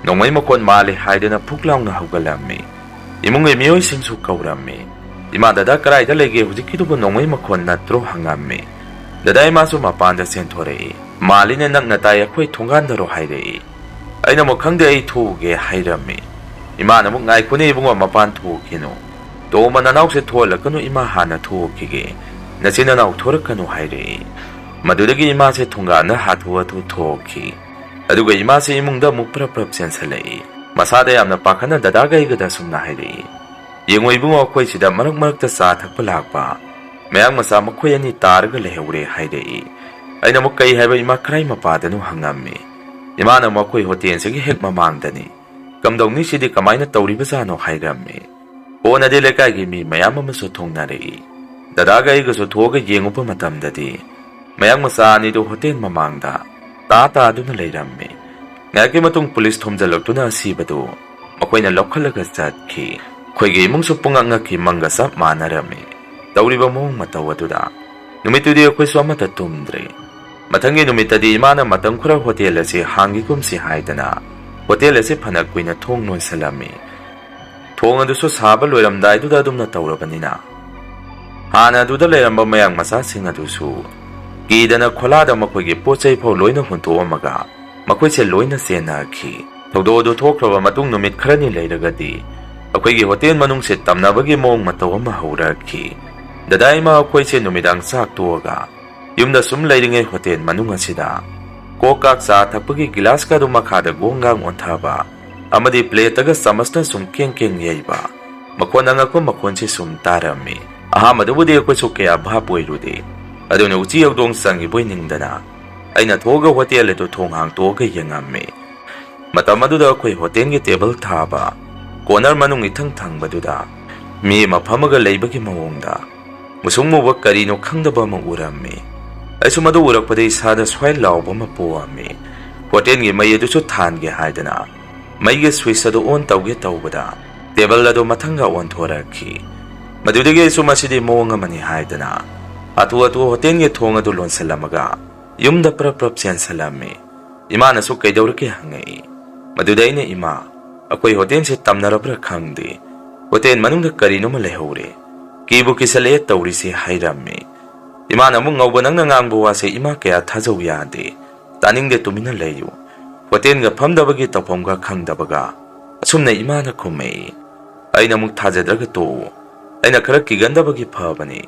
ꯅꯣꯡꯃꯩ ꯃꯈꯣꯟ ꯃꯥꯜꯂꯤ ꯍꯥꯏꯗꯨꯅ ꯐꯨꯛ ꯂꯥꯎꯅ ꯍꯧꯒꯠꯂꯝꯃꯤ꯫ ꯏꯃꯨꯡꯒꯤ ꯃꯤꯑꯣꯏꯁꯤꯡꯁꯨ ꯀꯧꯔꯝꯃꯤ꯫ "ꯏꯃꯥ, ꯗꯗꯥ ꯀꯗꯥꯏꯗ ꯂꯩꯒꯦ? ꯍꯧꯖꯤꯛꯀꯤꯗꯨꯕꯨ ꯅꯣꯡꯃꯩ ꯃꯈꯣꯟ ꯅꯠꯇ꯭ꯔꯣ?" ꯍꯪꯉꯝꯃꯤ꯫ ꯗꯗꯥ ꯏꯃꯥꯁꯨ ꯃꯄꯥꯟꯗ ꯆꯦꯟꯊꯣꯔꯛꯏ꯫ "ꯃꯥꯜꯂꯤꯅꯦ, ꯅꯛꯅ ꯇꯥꯏ, ꯑꯩꯈꯣꯏ ꯊꯣꯡꯒꯥꯟꯗꯔꯣ?" ꯍꯥꯏꯔꯛꯏ꯫ ꯑꯩꯅ ꯑꯃꯨꯛ, "ꯈꯪꯗꯦ, ꯑꯩ ꯊꯣꯛꯎꯒꯦ" ꯍꯥꯏꯔꯝꯃꯤ꯫ ꯏꯃꯥꯅ ꯑꯃꯨꯛ, "ꯉꯥꯏꯈꯣꯅꯦ ꯏꯕꯨꯡꯉꯣ, ꯃꯄꯥꯟ ꯊꯣꯛꯈꯤꯅꯨ꯫ ꯇꯣꯝꯕ, ꯅꯅꯥꯎꯁꯦ ꯊꯣꯛꯍꯜꯂꯛꯀꯅꯨ, ꯏꯃꯥ ꯍꯥꯟꯅ ꯊꯣꯛꯈꯤꯒꯦ꯫ ꯅꯆꯤꯟ ꯅꯅꯥꯎ ꯊꯣꯔꯛꯀꯅꯨ" ꯍꯥꯏꯔꯛꯏ꯫ ꯃꯗꯨꯗꯒꯤ ꯏꯃꯥꯁꯦ ꯊꯣꯡꯒꯥꯟꯗ ꯍꯥꯊꯨ ꯍꯥꯊꯨ ꯊꯣꯛꯈꯤ꯫ ꯑꯗꯨꯒ ꯏꯃꯥꯁꯦ ꯏꯃꯨꯡꯗ ꯑꯃꯨꯛ ꯄ꯭ꯔꯞ ꯄ꯭ꯔꯞ ꯆꯦꯟꯁꯜꯂꯛꯏ꯫ ꯃꯁꯥꯗ ꯌꯥꯝꯅ ꯄꯥꯈꯠꯅ ꯗꯗꯥꯒ ꯑꯩꯒꯗ ꯑꯁꯨꯝꯅ ꯍꯥꯏꯔꯛꯏ, "ꯌꯦꯡꯉꯣ ꯏꯕꯨꯡꯉꯣ, ꯑꯩꯈꯣꯏ ꯁꯤꯗ ꯃꯔꯛ ꯃꯔꯛꯇ ꯆꯥ ꯊꯛꯄ ꯂꯥꯛꯄ ꯃꯌꯥꯡ ꯃꯆꯥ ꯃꯈꯣꯏ ꯑꯅꯤ ꯇꯥꯔꯒ ꯂꯩꯍꯧꯔꯦ" ꯍꯥꯏꯔꯛꯏ꯫ ꯑꯩꯅ ꯑꯃꯨꯛ, "ꯀꯩ ꯍꯥꯏꯕ ꯏꯃꯥ, ꯀꯔꯥꯏ ꯃꯄꯥꯗꯅꯣ?" ꯍꯪꯉꯝꯃꯤ꯫ ꯏꯃꯥꯅ ꯑꯃꯨꯛ, "ꯑꯩꯈꯣꯏ ꯍꯣꯇꯦꯜꯁꯤꯒꯤ ꯍꯦꯛ ꯃꯃꯥꯡꯗꯅꯤ꯫ ꯀꯝꯗꯧꯅꯤ ꯁꯤꯗꯤ, ꯀꯃꯥꯏꯅ ꯇꯧꯔꯤꯕꯖꯥꯠꯅꯣ?" ꯍꯥꯏꯔꯝꯃꯤ꯫ ꯀꯣꯟꯅꯗꯤ ꯂꯩꯀꯥꯏꯒꯤ ꯃꯤ ꯃꯌꯥꯝ ꯑꯃꯁꯨ ꯊꯣꯡꯅꯔꯛꯏ꯫ ꯗꯗꯥꯒ ꯑꯩꯒꯁꯨ ꯊꯣꯛꯑꯒ ꯌꯦꯡꯉꯨꯕ ꯃꯇꯝꯗꯗꯤ ꯃꯌꯥꯡ ꯃꯆꯥ ꯑꯅꯤꯗꯨ ꯍꯣꯇꯦꯜ ꯃꯃꯥꯡꯗ ꯇꯥ ꯇꯥꯗꯨꯅ ꯂꯩꯔꯝꯃꯤ꯫ ꯉꯥꯏꯍꯥꯛꯀꯤ ꯃꯇꯨꯡ ꯄꯨꯂꯤꯁ ꯊꯣꯝꯖꯤꯜꯂꯛꯇꯨꯅ ꯑꯁꯤꯕꯗꯨ ꯃꯈꯣꯏꯅ ꯂꯧꯈꯠꯂꯒ ꯆꯠꯈꯤ꯫ ꯑꯩꯈꯣꯏꯒꯤ ꯏꯃꯨꯡꯁꯨ ꯄꯨꯡꯉꯛ ꯉꯛꯈꯤ, ꯃꯪꯒ ꯆꯞ ꯃꯥꯟꯅꯔꯝꯃꯤ ꯇꯧꯔꯤꯕ ꯃꯑꯣꯡ ꯃꯇꯧ ꯑꯗꯨꯗ꯫ ꯅꯨꯃꯤꯠꯇꯨꯗꯤ ꯑꯩꯈꯣꯏꯁꯨ ꯑꯃꯠꯇ ꯇꯨꯝꯗ꯭ꯔꯦ꯫ ꯃꯊꯪꯒꯤ ꯅꯨꯃꯤꯠꯇꯗꯤ ꯏꯃꯥꯅ ꯃꯇꯝ ꯈꯔ ꯍꯣꯇꯦꯜ ꯑꯁꯤ ꯍꯥꯡꯈꯤꯒꯨꯝꯁꯤ ꯍꯥꯏꯗꯅ ꯍꯣꯇꯦꯜ ꯑꯁꯤ ꯐꯅ ꯀꯨꯏꯅ ꯊꯣꯡ ꯂꯣꯟꯁꯤꯜꯂꯝꯃꯤ꯫ ꯊꯣꯡ ꯑꯗꯨꯁꯨ ꯁꯥꯕ ꯂꯣꯏꯔꯝꯗꯥꯏꯗꯨꯗ ꯑꯗꯨꯝꯅ ꯇꯧꯔꯕꯅꯤꯅ, ꯍꯥꯟꯅ ꯑꯗꯨꯗ ꯂꯩꯔꯝꯕ ꯃꯌꯥꯡ ꯃꯆꯥꯁꯤꯡ ꯑꯗꯨꯁꯨ ꯀꯤꯗꯅ ꯈꯣꯂꯥꯗ ꯃꯈꯣꯏꯒꯤ ꯄꯣꯠ ꯆꯩ ꯐꯥꯎ ꯂꯣꯏꯅ ꯍꯨꯟꯗꯣꯛꯑꯝꯃꯒ ꯃꯈꯣꯏꯁꯦ ꯂꯣꯏꯅ ꯆꯦꯟꯅꯈꯤ꯫ ꯊꯧꯗꯣꯛ ꯑꯗꯨ ꯊꯣꯛꯈ꯭ꯔꯕ ꯃꯇꯨꯡ ꯅꯨꯃꯤꯠ ꯈꯔꯅꯤ ꯂꯩꯔꯒꯗꯤ ꯑꯩꯈꯣꯏꯒꯤ ꯍꯣꯇꯦꯜ ꯃꯅꯨꯡꯁꯦ ꯇꯝꯅꯕꯒꯤ ꯃꯑꯣꯡ ꯃꯇꯧ ꯑꯃ ꯍꯧꯔꯛꯈꯤ꯫ ꯗꯗꯥ ꯏꯃꯥ ꯑꯩꯈꯣꯏꯁꯦ ꯅꯨꯃꯤꯗꯥꯡ ꯆꯥꯛ ꯇꯣꯛꯑꯒ ꯌꯨꯝꯗ ꯁꯨꯝ ꯂꯩꯔꯤꯉꯩ ꯍꯣꯇꯦꯜ ꯃꯅꯨꯡ ꯑꯁꯤꯗ ꯀꯣꯛ ꯀꯥꯛ ꯆꯥ ꯊꯛꯄꯒꯤ ꯒꯤꯂꯥꯁꯀ ꯑꯗꯨ ꯃꯈꯥꯗ ꯒꯣꯡ ꯒꯥꯡ ꯑꯣꯟꯊꯕ ꯑꯃꯗꯤ ꯄ꯭ꯂꯦꯠꯇꯒ ꯆꯥꯃꯁꯅ ꯁꯨꯝ ꯀꯦꯡ ꯀꯦꯡ ꯌꯩꯕ ꯃꯈꯣꯟ ꯑꯉꯛꯄ ꯃꯈꯣꯟꯁꯤ ꯁꯨꯝ ꯇꯥꯔꯝꯃꯤ꯫ ꯑꯍꯥꯟꯕꯗꯕꯨꯗꯤ ꯑꯩꯈꯣꯏꯁꯨ ꯀꯌꯥ ꯚꯥꯞ ꯑꯣꯏꯔꯨꯗꯦ, ꯑꯗꯨꯅ ꯎꯆꯤ ꯍꯧꯗꯣꯡ ꯆꯪꯉꯤꯕꯣꯏ ꯅꯤꯡꯗꯅ ꯑꯩꯅ ꯊꯣꯛꯑꯒ ꯍꯣꯇꯦꯜ ꯑꯗꯨ ꯊꯣꯡ ꯍꯥꯡꯇꯣꯛꯑꯒ ꯌꯦꯡꯉꯝꯃꯤ꯫ ꯃꯇꯝ ꯑꯗꯨꯗ ꯑꯩꯈꯣꯏ ꯍꯣꯇꯦꯜꯒꯤ ꯇꯦꯕꯜ ꯊꯥꯕ ꯀꯣꯅꯔ ꯃꯅꯨꯡ ꯏꯊꯪ ꯊꯪꯕꯗꯨꯗ ꯃꯤ ꯑꯃ ꯐꯝꯃꯒ ꯂꯩꯕꯒꯤ ꯃꯑꯣꯡꯗ ꯃꯨꯁꯨꯡ ꯃꯨꯕ ꯀꯔꯤꯅꯣ ꯈꯪꯗꯕ ꯑꯃ ꯎꯔꯝꯃꯤ꯫ ꯑꯩꯁꯨ ꯃꯗꯨ ꯎꯔꯛꯄꯗ ꯏꯁꯥꯗ ꯁ꯭ꯋꯥꯏ ꯂꯥꯎꯕ ꯑꯃ ꯄꯣꯛꯑꯝꯃꯤ꯫ ꯍꯣꯇꯦꯜꯒꯤ ꯃꯩ ꯑꯗꯨꯁꯨ ꯊꯥꯟꯒꯦ ꯍꯥꯏꯗꯅ ꯃꯩꯒꯤ ꯁ꯭ꯋꯤꯆ ꯑꯗꯨ ꯑꯣꯟ ꯇꯧꯒꯦ ꯇꯧꯕꯗ ꯇꯦꯕꯜ ꯑꯗꯨ ꯃꯊꯪꯒ ꯑꯣꯟꯊꯣꯔꯛꯈꯤ꯫ ꯃꯗꯨꯗꯒꯤ ꯑꯩꯁꯨ ꯃꯁꯤꯗꯤ ꯃꯑꯣꯡ ꯑꯃꯅꯤ ꯍꯥꯏꯗꯅ ꯍꯥꯊꯨ ꯍꯥꯊꯨ ꯍꯣꯇꯦꯜꯒꯤ ꯊꯣꯡ ꯑꯗꯨ ꯂꯣꯟꯁꯤꯜꯂꯝꯃꯒ ꯌꯨꯝꯗ ꯄ꯭ꯔꯞ ꯄ꯭ꯔꯞ ꯆꯦꯟꯁꯤꯜꯂꯝꯃꯤ꯫ ꯏꯃꯥꯅꯁꯨ "ꯀꯩꯗꯧꯔꯒꯦ?" ꯍꯪꯉꯛꯏ꯫ ꯃꯗꯨꯗ ꯑꯩꯅ, "ꯏꯃꯥ, ꯑꯩꯈꯣꯏ ꯍꯣꯇꯦꯜꯁꯦ ꯇꯝꯅꯔꯕ꯭ꯔꯥ ꯈꯪꯗꯦ, ꯍꯣꯇꯦꯜ ꯃꯅꯨꯡꯗ ꯀꯔꯤꯅꯣꯃ ꯂꯩꯍꯧꯔꯦ꯫ "ꯀꯤꯕꯨ ꯀꯤꯁꯜꯂꯛꯑꯦ ꯇꯧꯔꯤꯁꯦ" ꯍꯥꯏꯔꯝꯃꯤ꯫ ꯏꯃꯥꯅ ꯑꯃꯨꯛ, "ꯉꯧꯕ, ꯅꯪꯅ ꯉꯥꯡꯕ ꯋꯥꯁꯦ ꯏꯃꯥ ꯀꯌꯥ ꯊꯥꯖꯧ ꯌꯥꯗꯦ꯫ ꯇꯥꯅꯤꯡꯗꯦ, ꯇꯨꯃꯤꯟꯅ ꯂꯩꯌꯨ꯫ ꯍꯣꯇꯦꯜꯒ ꯐꯝꯗꯕꯒꯤ ꯇꯧꯐꯝꯒ ꯈꯪꯗꯕꯒ" ꯑꯁꯨꯝꯅ ꯏꯃꯥꯅ ꯈꯨꯝꯃꯛꯏ꯫ ꯑꯩꯅ ꯑꯃꯨꯛ, "ꯊꯥꯖꯗ꯭ꯔꯒ ꯇꯣꯛꯎ꯫ ꯑꯩꯅ ꯈꯔ ꯀꯤꯒꯟꯗꯕꯒꯤ ꯐꯕꯅꯤ꯫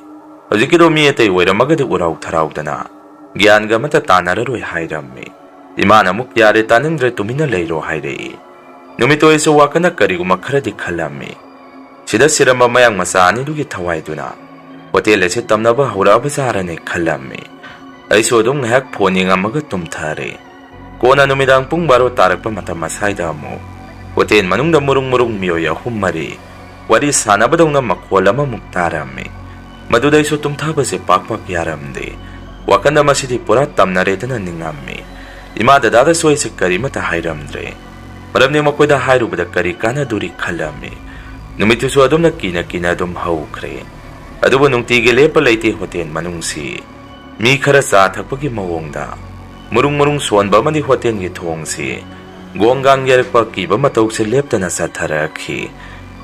ꯍꯧꯖꯤꯛꯀꯤꯗꯣ ꯃꯤ ꯑꯇꯩ ꯑꯣꯏꯔꯝꯃꯒꯗꯤ ꯎꯔꯥꯎ ꯊꯔꯥꯎꯗꯅ ꯒ꯭ꯌꯥꯟꯒ ꯑꯃꯠꯇ ꯇꯥꯅꯔꯔꯣꯏ" ꯍꯥꯏꯔꯝꯃꯤ꯫ ꯏꯃꯥꯅ ꯑꯃꯨꯛ, "ꯌꯥꯔꯦ, ꯇꯥꯅꯤꯡꯗ꯭ꯔꯦ, ꯇꯨꯃꯤꯟꯅ ꯂꯩꯔꯣ" ꯍꯥꯏꯔꯛꯏ꯫ ꯅꯨꯃꯤꯠꯇꯣ ꯑꯩꯁꯨ ꯋꯥꯈꯜꯅ ꯀꯔꯤꯒꯨꯝꯕ ꯈꯔꯗꯤ ꯈꯜꯂꯝꯃꯤ꯫ ꯁꯤꯗ ꯁꯤꯔꯝꯕ ꯃꯌꯥꯡ ꯃꯆꯥ ꯑꯅꯤꯗꯨꯒꯤ ꯊꯋꯥꯏꯗꯨꯅ ꯍꯣꯇꯦꯜ ꯑꯁꯤ ꯇꯝꯅꯕ ꯍꯧꯔꯛꯑꯕ ꯖꯥꯔꯅꯦ ꯈꯜꯂꯝꯃꯤ꯫ ꯑꯩꯁꯨ ꯑꯗꯨꯝ ꯉꯥꯏꯍꯥꯛ ꯐꯣꯟ ꯌꯦꯡꯉꯝꯃꯒ ꯇꯨꯝꯊꯔꯦ꯫ ꯀꯣꯟꯅ ꯅꯨꯃꯤꯗꯥꯡ ꯄꯨꯡ ꯕꯥꯔꯣ ꯇꯥꯔꯛꯄ ꯃꯇꯝ ꯑꯁꯥꯏꯗ ꯑꯃꯨꯛ ꯍꯣꯇꯦꯜ ꯃꯅꯨꯡꯗ ꯃꯨꯔꯨꯡ ꯃꯨꯔꯨꯡ ꯃꯤꯑꯣꯏ ꯑꯍꯨꯝ ꯃꯔꯤ ꯋꯥꯔꯤ ꯁꯥꯟꯅꯕꯗꯧꯅ ꯃꯈꯣꯜ ꯑꯃꯃꯨꯛ ꯇꯥꯔꯝꯃꯤ꯫ ꯃꯗꯨꯗ ꯑꯩꯁꯨ ꯇꯨꯝꯊꯕꯁꯦ ꯄꯥꯛ ꯄꯥꯛ ꯌꯥꯔꯝꯗꯦ꯫ ꯋꯥꯈꯜꯗ ꯃꯁꯤꯗꯤ ꯄꯨꯔꯥ ꯇꯝꯅꯔꯦꯗꯅ ꯅꯤꯡꯉꯝꯃꯤ꯫ ꯏꯃꯥ ꯗꯗꯥꯗꯁꯨ ꯑꯩꯁꯦ ꯀꯔꯤꯃꯠꯇ ꯍꯥꯏꯔꯝꯗ꯭ꯔꯦ꯫ ꯃꯔꯝꯗꯤ ꯃꯈꯣꯏꯗ ꯍꯥꯏꯔꯨꯕꯗ ꯀꯔꯤ ꯀꯥꯟꯅꯗꯣꯔꯤ ꯈꯜꯂꯝꯃꯤ꯫ ꯅꯨꯃꯤꯠꯇꯨꯁꯨ ꯑꯗꯨꯝꯅ ꯀꯤꯅ ꯀꯤꯅ ꯑꯗꯨꯝ ꯍꯧꯈ꯭ꯔꯦ꯫ ꯑꯗꯨꯕꯨ ꯅꯨꯡꯇꯤꯒꯤ ꯂꯦꯞꯄ ꯂꯩꯇꯦ ꯍꯣꯇꯦꯜ ꯃꯅꯨꯡꯁꯤ꯫ ꯃꯤ ꯈꯔ ꯆꯥ ꯊꯛꯄꯒꯤ ꯃꯑꯣꯡꯗ ꯃꯨꯔꯨꯡ ꯃꯨꯔꯨꯡ ꯁꯣꯟꯕ ꯑꯃꯗꯤ ꯍꯣꯇꯦꯜꯒꯤ ꯊꯣꯡꯁꯤ ꯒꯣꯡ ꯒꯥꯡ ꯌꯩꯔꯛꯄ ꯀꯤꯕ ꯃꯇꯧꯁꯦ ꯂꯦꯞꯇꯅ ꯆꯠꯊꯔꯛꯈꯤ꯫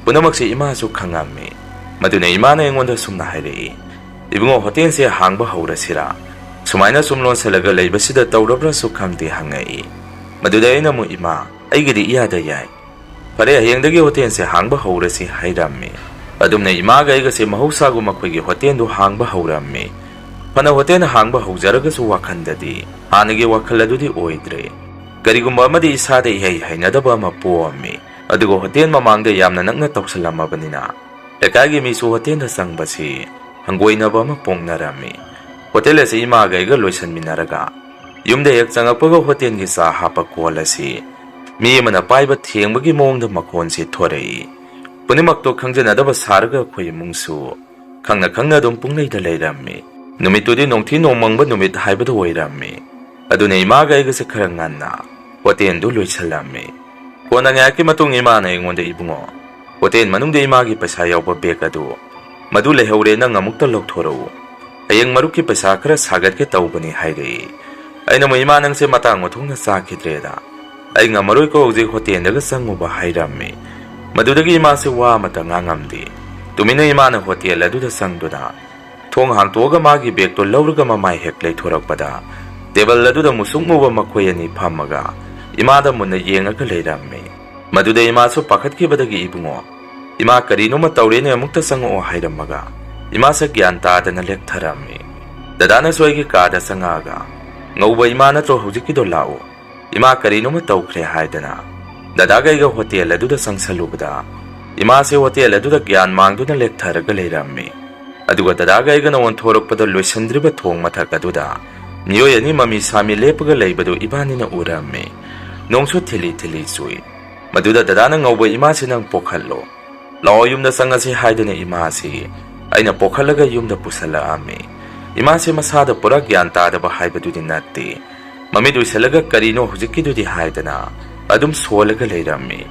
ꯄꯨꯝꯅꯃꯛꯁꯦ ꯏꯃꯥꯁꯨ ꯈꯪꯉꯝꯃꯤ꯫ ꯃꯗꯨꯅ ꯏꯃꯥꯅ ꯑꯩꯉꯣꯟꯗ ꯁꯨꯝꯅ ꯍꯥꯏꯔꯛꯏ, "ꯏꯕꯨꯡꯉꯣ, ꯍꯣꯇꯦꯜꯁꯦ ꯍꯥꯡꯕ ꯍꯧꯔꯁꯤꯔꯥ? ꯁꯨꯃꯥꯏꯅ ꯁꯨꯝ ꯂꯣꯟꯁꯤꯜꯂꯒ ꯂꯩꯕꯁꯤꯗ ꯇꯧꯔꯕ꯭ꯔꯥꯁꯨ ꯈꯪꯗꯦ" ꯍꯪꯉꯛꯏ꯫ ꯃꯗꯨꯗ ꯑꯩꯅ ꯑꯃꯨꯛ, "ꯏꯃꯥ, ꯑꯩꯒꯤꯗꯤ ꯏꯌꯥꯗ ꯌꯥꯏ꯫ ꯐꯔꯦ, ꯍꯌꯦꯡꯗꯒꯤ ꯍꯣꯇꯦꯜꯁꯦ ꯍꯥꯡꯕ ꯍꯧꯔꯁꯤ" ꯍꯥꯏꯔꯝꯃꯤ꯫ ꯑꯗꯨꯝꯅ ꯏꯃꯥꯒ ꯑꯩꯒꯁꯦ ꯃꯍꯧꯁꯥꯒꯨꯝ ꯑꯩꯈꯣꯏꯒꯤ ꯍꯣꯇꯦꯜꯗꯨ ꯍꯥꯡꯕ ꯍꯧꯔꯝꯃꯤ꯫ ꯐꯅ ꯍꯣꯇꯦꯜ ꯍꯥꯡꯕ ꯍꯧꯖꯔꯒꯁꯨ ꯋꯥꯈꯜꯗꯗꯤ ꯍꯥꯟꯅꯒꯤ ꯋꯥꯈꯜ ꯑꯗꯨꯗꯤ ꯑꯣꯏꯗ꯭ꯔꯦ꯫ ꯀꯔꯤꯒꯨꯝꯕ ꯑꯃꯗꯤ ꯏꯁꯥꯗ ꯏꯍꯩ ꯍꯩꯅꯗꯕ ꯑꯃ ꯄꯣꯛꯑꯝꯃꯤ꯫ ꯑꯗꯨꯒ ꯍꯣꯇꯦꯜ ꯃꯃꯥꯡꯗ ꯌꯥꯝꯅ ꯅꯛꯅ ꯇꯧꯁꯜꯂꯝꯃꯕꯅꯤꯅ ꯂꯩꯀꯥꯏꯒꯤ ꯃꯤꯁꯨ ꯍꯣꯇꯦꯜꯗ ꯆꯪꯕꯁꯤ ꯍꯪꯒꯣꯏꯅꯕ ꯑꯃ ꯄꯣꯛꯅꯔꯝꯃꯤ꯫ ꯍꯣꯇꯦꯜ ꯑꯁꯤ ꯏꯃꯥꯒ ꯑꯩꯒ ꯂꯣꯏꯁꯟꯃꯤꯟꯅꯔꯒ ꯌꯨꯝꯗ ꯍꯦꯛ ꯆꯪꯉꯛꯄꯒ ꯍꯣꯇꯦꯜꯒꯤ ꯆꯥ ꯍꯥꯞꯄ ꯀꯣꯜ ꯑꯁꯤ ꯃꯤ ꯑꯃꯅ ꯄꯥꯏꯕ ꯊꯦꯡꯕꯒꯤ ꯃꯑꯣꯡꯗ ꯃꯈꯣꯟꯁꯤ ꯊꯣꯔꯛꯏ꯫ ꯄꯨꯝꯅꯃꯛꯇꯣ ꯈꯪꯖꯅꯗꯕ ꯁꯥꯔꯒ ꯑꯩꯈꯣꯏ ꯏꯃꯨꯡꯁꯨ ꯈꯪꯅ ꯈꯪꯅ ꯑꯗꯨꯝ ꯄꯨꯡꯂꯩꯗ ꯂꯩꯔꯝꯃꯤ꯫ ꯅꯨꯃꯤꯠꯇꯨꯗꯤ ꯅꯣꯡꯊꯤ ꯅꯣꯡꯃꯪꯕ ꯅꯨꯃꯤꯠ ꯍꯥꯏꯕꯗꯨ ꯑꯣꯏꯔꯝꯃꯤ꯫ ꯑꯗꯨꯅ ꯏꯃꯥꯒ ꯑꯩꯒꯁꯦ ꯈꯔ ꯉꯟꯅ ꯍꯣꯇꯦꯜꯗꯨ ꯂꯣꯏꯁꯜꯂꯝꯃꯤ꯫ ꯀꯣꯟꯅ ꯉꯥꯏꯍꯥꯛꯀꯤ ꯃꯇꯨꯡ ꯏꯃꯥꯅ ꯑꯩꯉꯣꯟꯗ, "ꯏꯕꯨꯡꯉꯣ, ꯍꯣꯇꯦꯜ ꯃꯅꯨꯡꯗ ꯏꯃꯥꯒꯤ ꯄꯩꯁꯥ ꯌꯥꯎꯕ ꯕꯦꯒ ꯑꯗꯨ ꯃꯗꯨ ꯂꯩꯍꯧꯔꯦ, ꯅꯪ ꯑꯃꯨꯛꯇ ꯂꯧꯊꯣꯔꯛꯎ꯫ ꯍꯌꯦꯡ ꯃꯔꯨꯞꯀꯤ ꯄꯩꯁꯥ ꯈꯔ ꯁꯥꯒꯠꯀꯦ ꯇꯧꯕꯅꯤ" ꯍꯥꯏꯔꯛꯏ꯫ ꯑꯩꯅ ꯑꯃꯨꯛ, "ꯏꯃꯥ, ꯅꯪꯁꯦ ꯃꯇꯥꯡ ꯃꯊꯣꯡꯅ ꯆꯥꯈꯤꯗ꯭ꯔꯦꯗ꯫ ꯑꯩ ꯉꯝꯃꯔꯣꯏꯀꯣ ꯍꯧꯖꯤꯛ ꯍꯣꯇꯦꯜꯗꯒ ꯆꯪꯉꯨꯕ" ꯍꯥꯏꯔꯝꯃꯤ꯫ ꯃꯗꯨꯗꯒꯤ ꯏꯃꯥꯁꯦ ꯋꯥ ꯑꯃꯠꯇ ꯉꯥꯡꯉꯝꯗꯦ꯫ ꯇꯨꯃꯤꯟꯅ ꯏꯃꯥꯅ ꯍꯣꯇꯦꯜ ꯑꯗꯨꯗ ꯆꯪꯗꯨꯅ ꯊꯣꯡ ꯍꯥꯡꯇꯣꯛꯑꯒ ꯃꯥꯒꯤ ꯕꯦꯒꯇꯣ ꯂꯧꯔꯒ ꯃꯃꯥꯏ ꯍꯦꯛ ꯂꯩꯊꯣꯔꯛꯄꯗ, ꯇꯦꯕꯜ ꯑꯗꯨꯗ ꯃꯨꯁꯨꯛ ꯃꯨꯕ ꯃꯈꯣꯏ ꯑꯅꯤ ꯐꯝꯃꯒ ꯏꯃꯥꯗ ꯃꯨꯟꯅ ꯌꯦꯡꯉꯒ ꯂꯩꯔꯝꯃꯤ꯫ ꯃꯗꯨꯗ ꯏꯃꯥꯁꯨ ꯄꯥꯈꯠꯈꯤꯕꯗꯒꯤ, "ꯏꯕꯨꯡꯉꯣ, ꯏꯃꯥ ꯀꯔꯤꯅꯣꯃ ꯇꯧꯔꯦꯅꯦ, ꯑꯃꯨꯛꯇ ꯆꯪꯉꯛꯑꯣ" ꯍꯥꯏꯔꯝꯃꯒ ꯏꯃꯥꯁꯦ ꯒ꯭ꯌꯥꯟ ꯇꯥꯗꯅ ꯂꯦꯛꯊꯔꯝꯃꯤ꯫ ꯗꯗꯥꯅꯁꯨ ꯑꯩꯒꯤ ꯀꯥꯗ ꯆꯪꯉꯛꯑꯒ, "ꯉꯧꯕ ꯏꯃꯥ ꯅꯠꯇ꯭ꯔꯣ ꯍꯧꯖꯤꯛꯀꯤꯗꯣ? ꯂꯥꯛꯑꯣ, ꯏꯃꯥ ꯀꯔꯤꯅꯣꯃ ꯇꯧꯈ꯭ꯔꯦ" ꯍꯥꯏꯗꯅ ꯗꯗꯥꯒ ꯑꯩꯒ ꯍꯣꯇꯦꯜ ꯑꯗꯨꯗ ꯆꯪꯁꯜꯂꯨꯕꯗ, ꯏꯃꯥꯁꯦ ꯍꯣꯇꯦꯜ ꯑꯗꯨꯗ ꯒ꯭ꯌꯥꯟ ꯃꯥꯡꯗꯨꯅ ꯂꯦꯛꯊꯔꯒ ꯂꯩꯔꯝꯃꯤ꯫ ꯑꯗꯨꯒ ꯗꯗꯥꯒ ꯑꯩꯒꯅ ꯑꯣꯟꯊꯣꯔꯛꯄꯗ, ꯂꯣꯏꯁꯤꯟꯗ꯭ꯔꯤꯕ ꯊꯣꯡ ꯃꯊꯛ ꯑꯗꯨꯗ ꯃꯤꯑꯣꯏ ꯑꯅꯤ ꯃꯃꯤ ꯁꯥꯃꯤ ꯂꯦꯞꯄꯒ ꯂꯩꯕꯗꯨ ꯏꯕꯥꯅꯤꯅ ꯎꯔꯝꯃꯤ꯫ ꯅꯣꯡꯁꯨ ꯊꯤꯂꯤ ꯊꯤꯂꯤ ꯆꯨꯏ꯫ ꯃꯗꯨꯗ ꯗꯗꯥꯅ ꯉꯧꯕ ꯏꯃꯥꯁꯤ ꯅꯪ ꯄꯣꯛꯍꯜꯂꯣ, ꯂꯥꯛꯑꯣ ꯌꯨꯝꯗ ꯆꯪꯉꯁꯤ ꯍꯥꯏꯗꯨꯅ ꯏꯃꯥꯁꯤ ꯑꯩꯅ ꯄꯣꯛꯍꯜꯂꯒ ꯌꯨꯝꯗ ꯄꯨꯁꯜꯂꯛꯑꯝꯃꯤ꯫ ꯏꯃꯥꯁꯤ ꯃꯁꯥꯗ ꯄꯨꯔꯥ ꯒ꯭ꯌꯥꯟ ꯇꯥꯗꯕ ꯍꯥꯏꯕꯗꯨꯗꯤ ꯅꯠꯇꯦ꯫ ꯃꯃꯤꯠ ꯎꯏꯁꯜꯂꯒ "ꯀꯔꯤꯅꯣ ꯍꯧꯖꯤꯛꯀꯤꯗꯨꯗꯤ?" ꯍꯥꯏꯗꯅ ꯑꯗꯨꯝ ꯁꯣꯜꯂꯒ ꯂꯩꯔꯝꯃꯤ꯫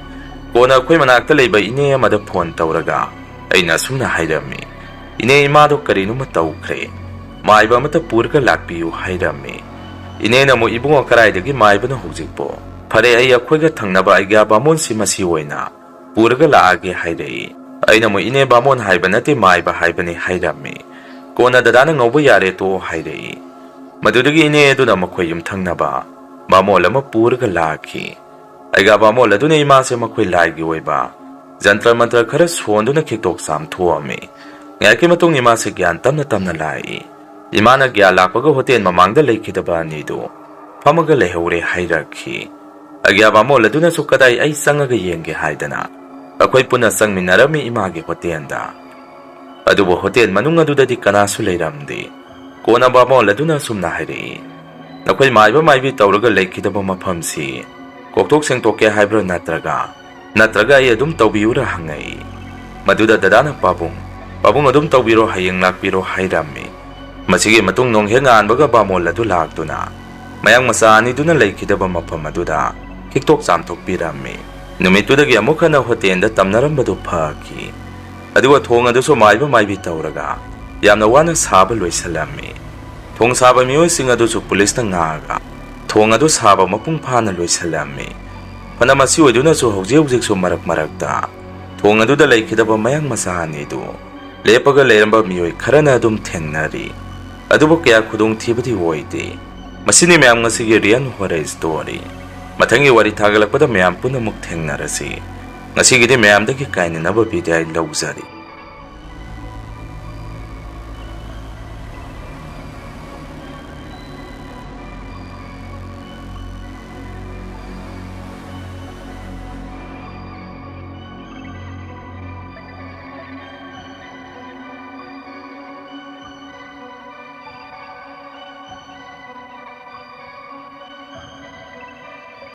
ꯀꯣꯟꯅ ꯑꯩꯈꯣꯏ ꯃꯅꯥꯛꯇ ꯂꯩꯕ ꯏꯅꯦ ꯑꯃꯗ ꯐꯣꯟ ꯇꯧꯔꯒ ꯑꯩꯅ ꯑꯁꯨꯝꯅ ꯍꯥꯏꯔꯝꯃꯤ, "ꯏꯅꯦ, ꯏꯃꯥꯗꯣ ꯀꯔꯤꯅꯣꯃ ꯇꯧꯈ꯭ꯔꯦ, ꯃꯥꯏꯕ ꯑꯃꯇ ꯄꯨꯔꯒ ꯂꯥꯛꯄꯤꯌꯨ" ꯍꯥꯏꯔꯝꯃꯤ꯫ ꯏꯅꯦꯅ ꯑꯃꯨꯛ, "ꯏꯕꯨꯡꯉꯣ, ꯀꯗꯥꯏꯗꯒꯤ ꯃꯥꯏꯕꯅꯣ ꯍꯧꯖꯤꯛꯄꯣ? ꯐꯔꯦ, ꯑꯩ ꯑꯩꯈꯣꯏꯒ ꯊꯪꯅꯕ ꯑꯩꯒ꯭ꯌꯥ ꯕꯥꯃꯣꯟꯁꯤ ꯃꯁꯤ ꯑꯣꯏꯅ ꯄꯨꯔꯒ ꯂꯥꯛꯑꯒꯦ" ꯍꯥꯏꯔꯛꯏ꯫ ꯑꯩꯅ ꯑꯃꯨꯛ, "ꯏꯅꯦ, ꯕꯥꯃꯣꯟ ꯍꯥꯏꯕ ꯅꯠꯇꯦ, ꯃꯥꯏꯕ ꯍꯥꯏꯕꯅꯤ" ꯍꯥꯏꯔꯝꯃꯤ꯫ ꯀꯣꯟꯅ ꯗꯗꯥꯅ "ꯉꯧꯕ, ꯌꯥꯔꯦ, ꯇꯣꯛꯑꯣ" ꯍꯥꯏꯔꯛꯏ꯫ ꯃꯗꯨꯗꯒꯤ ꯏꯅꯦ ꯑꯗꯨꯅ ꯃꯈꯣꯏ ꯌꯨꯝꯊꯪꯅꯕ ꯕꯥꯃꯣꯟ ꯑꯃ ꯄꯨꯔꯒ ꯂꯥꯛꯈꯤ꯫ ꯑꯩꯒ꯭ꯌꯥ ꯕꯥꯃꯣꯟ ꯑꯗꯨꯅ ꯏꯃꯥꯁꯦ ꯃꯈꯣꯏ ꯂꯥꯏꯒꯤ ꯑꯣꯏꯕ ꯖꯟꯇ꯭ꯔ ꯃꯟꯇ꯭ꯔ ꯈꯔ ꯁꯣꯟꯗꯨꯅ ꯈꯤꯛꯇꯣꯛ ꯆꯥꯝꯊꯣꯛꯑꯝꯃꯤ꯫ ꯉꯥꯏꯍꯥꯛꯀꯤ ꯃꯇꯨꯡ ꯏꯃꯥꯁꯦ ꯒ꯭ꯌꯥꯟ ꯇꯞꯅ ꯇꯞꯅ ꯂꯥꯛꯏ꯫ ꯏꯃꯥꯅ ꯒ꯭ꯌꯥꯟ ꯂꯥꯛꯄꯒ ꯍꯣꯇꯦꯜ ꯃꯃꯥꯡꯗ ꯂꯩꯈꯤꯗꯕ ꯑꯅꯤꯗꯨ ꯐꯝꯃꯒ ꯂꯩꯍꯧꯔꯦ ꯍꯥꯏꯔꯛꯈꯤ꯫ ꯑꯩꯒ꯭ꯌꯥ ꯕꯥꯃꯣꯟ ꯑꯗꯨꯅꯁꯨ "ꯀꯗꯥꯏ, ꯑꯩ ꯆꯪꯉꯒ ꯌꯦꯡꯒꯦ" ꯍꯥꯏꯗꯅ ꯑꯩꯈꯣꯏ ꯄꯨꯟꯅ ꯆꯪꯃꯤꯟꯅꯔꯝꯃꯤ ꯏꯃꯥꯒꯤ ꯍꯣꯇꯦꯜꯗ꯫ ꯑꯗꯨꯕꯨ ꯍꯣꯇꯦꯜ ꯃꯅꯨꯡ ꯑꯗꯨꯗꯗꯤ ꯀꯅꯥꯁꯨ ꯂꯩꯔꯝꯗꯦ꯫ ꯀꯣꯟꯅ ꯕꯥꯃꯣꯟ ꯑꯗꯨꯅ ꯑꯁꯨꯝꯅ ꯍꯥꯏꯔꯛꯏ, "ꯅꯈꯣꯏ ꯃꯥꯏꯕ ꯃꯥꯏꯕꯤ ꯇꯧꯔꯒ ꯂꯩꯈꯤꯗꯕ ꯃꯐꯝꯁꯤ ꯀꯣꯛꯊꯣꯛ ꯁꯦꯡꯇꯣꯛꯀꯦ ꯍꯥꯏꯕ꯭ꯔꯥ, ꯅꯠꯇ꯭ꯔꯒ, ꯅꯠꯇ꯭ꯔꯒ ꯑꯩ ꯑꯗꯨꯝ ꯇꯧꯕꯤꯌꯨꯔꯥ?" ꯍꯪꯉꯛꯏ꯫ ꯃꯗꯨꯗ ꯗꯗꯥꯅ, "ꯄꯥꯕꯨꯡ, ꯄꯥꯕꯨꯡ ꯑꯗꯨꯝ ꯇꯧꯕꯤꯔꯣ, ꯍꯌꯦꯡ ꯂꯥꯛꯄꯤꯔꯣ" ꯍꯥꯏꯔꯝꯃꯤ꯫ ꯃꯁꯤꯒꯤ ꯃꯇꯨꯡ ꯅꯣꯡꯍꯦꯛ ꯉꯥꯟꯕꯒ ꯕꯥꯃꯣꯟ ꯑꯗꯨ ꯂꯥꯛꯇꯨꯅ ꯃꯌꯥꯡ ꯃꯆꯥ ꯑꯅꯤꯗꯨꯅ ꯂꯩꯈꯤꯗꯕ ꯃꯐꯝ ꯑꯗꯨꯗ ꯈꯤꯛꯇꯣꯛ ꯆꯥꯝꯊꯣꯛꯄꯤꯔꯝꯃꯤ꯫ ꯅꯨꯃꯤꯠꯇꯨꯗꯒꯤ ꯑꯃꯨꯛ ꯍꯟꯅ ꯍꯣꯇꯦꯜꯗ ꯇꯝꯅꯔꯝꯕꯗꯨ ꯐꯈꯤ꯫ ꯑꯗꯨꯒ ꯊꯣꯡ ꯑꯗꯨꯁꯨ ꯃꯥꯏꯕ ꯃꯥꯏꯕꯤ ꯇꯧꯔꯒ ꯌꯥꯝꯅ ꯋꯥꯅ ꯁꯥꯕ ꯂꯣꯏꯁꯤꯜꯂꯝꯃꯤ꯫ ꯊꯣꯡ ꯁꯥꯕ ꯃꯤꯑꯣꯏꯁꯤꯡ ꯑꯗꯨꯁꯨ ꯄꯨꯂꯤꯁꯅ ꯉꯥꯛꯑꯒ ꯊꯣꯡ ꯑꯗꯨ ꯁꯥꯕ ꯃꯄꯨꯡ ꯐꯥꯅ ꯂꯣꯏꯁꯤꯜꯂꯝꯃꯤ꯫ ꯐꯅ ꯃꯁꯤ ꯑꯣꯏꯗꯨꯅꯁꯨ ꯍꯧꯖꯤꯛ ꯍꯧꯖꯤꯛꯁꯨ ꯃꯔꯛ ꯃꯔꯛꯇ ꯊꯣꯡ ꯑꯗꯨꯗ ꯂꯩꯈꯤꯗꯕ ꯃꯌꯥꯡ ꯃꯆꯥ ꯑꯅꯤꯗꯨ ꯂꯦꯞꯄꯒ ꯂꯩꯔꯝꯕ ꯃꯤꯑꯣꯏ ꯈꯔꯅ ꯑꯗꯨꯝ ꯊꯦꯡꯅꯔꯤ꯫ ꯑꯗꯨꯕꯨ ꯀꯌꯥ ꯈꯨꯗꯣꯡꯊꯤꯕꯗꯤ ꯑꯣꯏꯗꯦ꯫ ꯃꯁꯤꯅꯤ ꯃꯌꯥꯝ ꯉꯁꯤꯒꯤ Real Horror Story꯫ ꯃꯊꯪꯒꯤ ꯋꯥꯔꯤ ꯊꯥꯒꯠꯂꯛꯄꯗ ꯃꯌꯥꯝ ꯄꯨꯝꯅꯃꯛ ꯊꯦꯡꯅꯔꯁꯤ꯫ ꯉꯁꯤꯒꯤꯗꯤ ꯃꯌꯥꯝꯗꯒꯤ ꯀꯥꯏꯅꯅꯕ ꯕꯤꯗꯥꯏ ꯂꯧꯖꯔꯤ꯫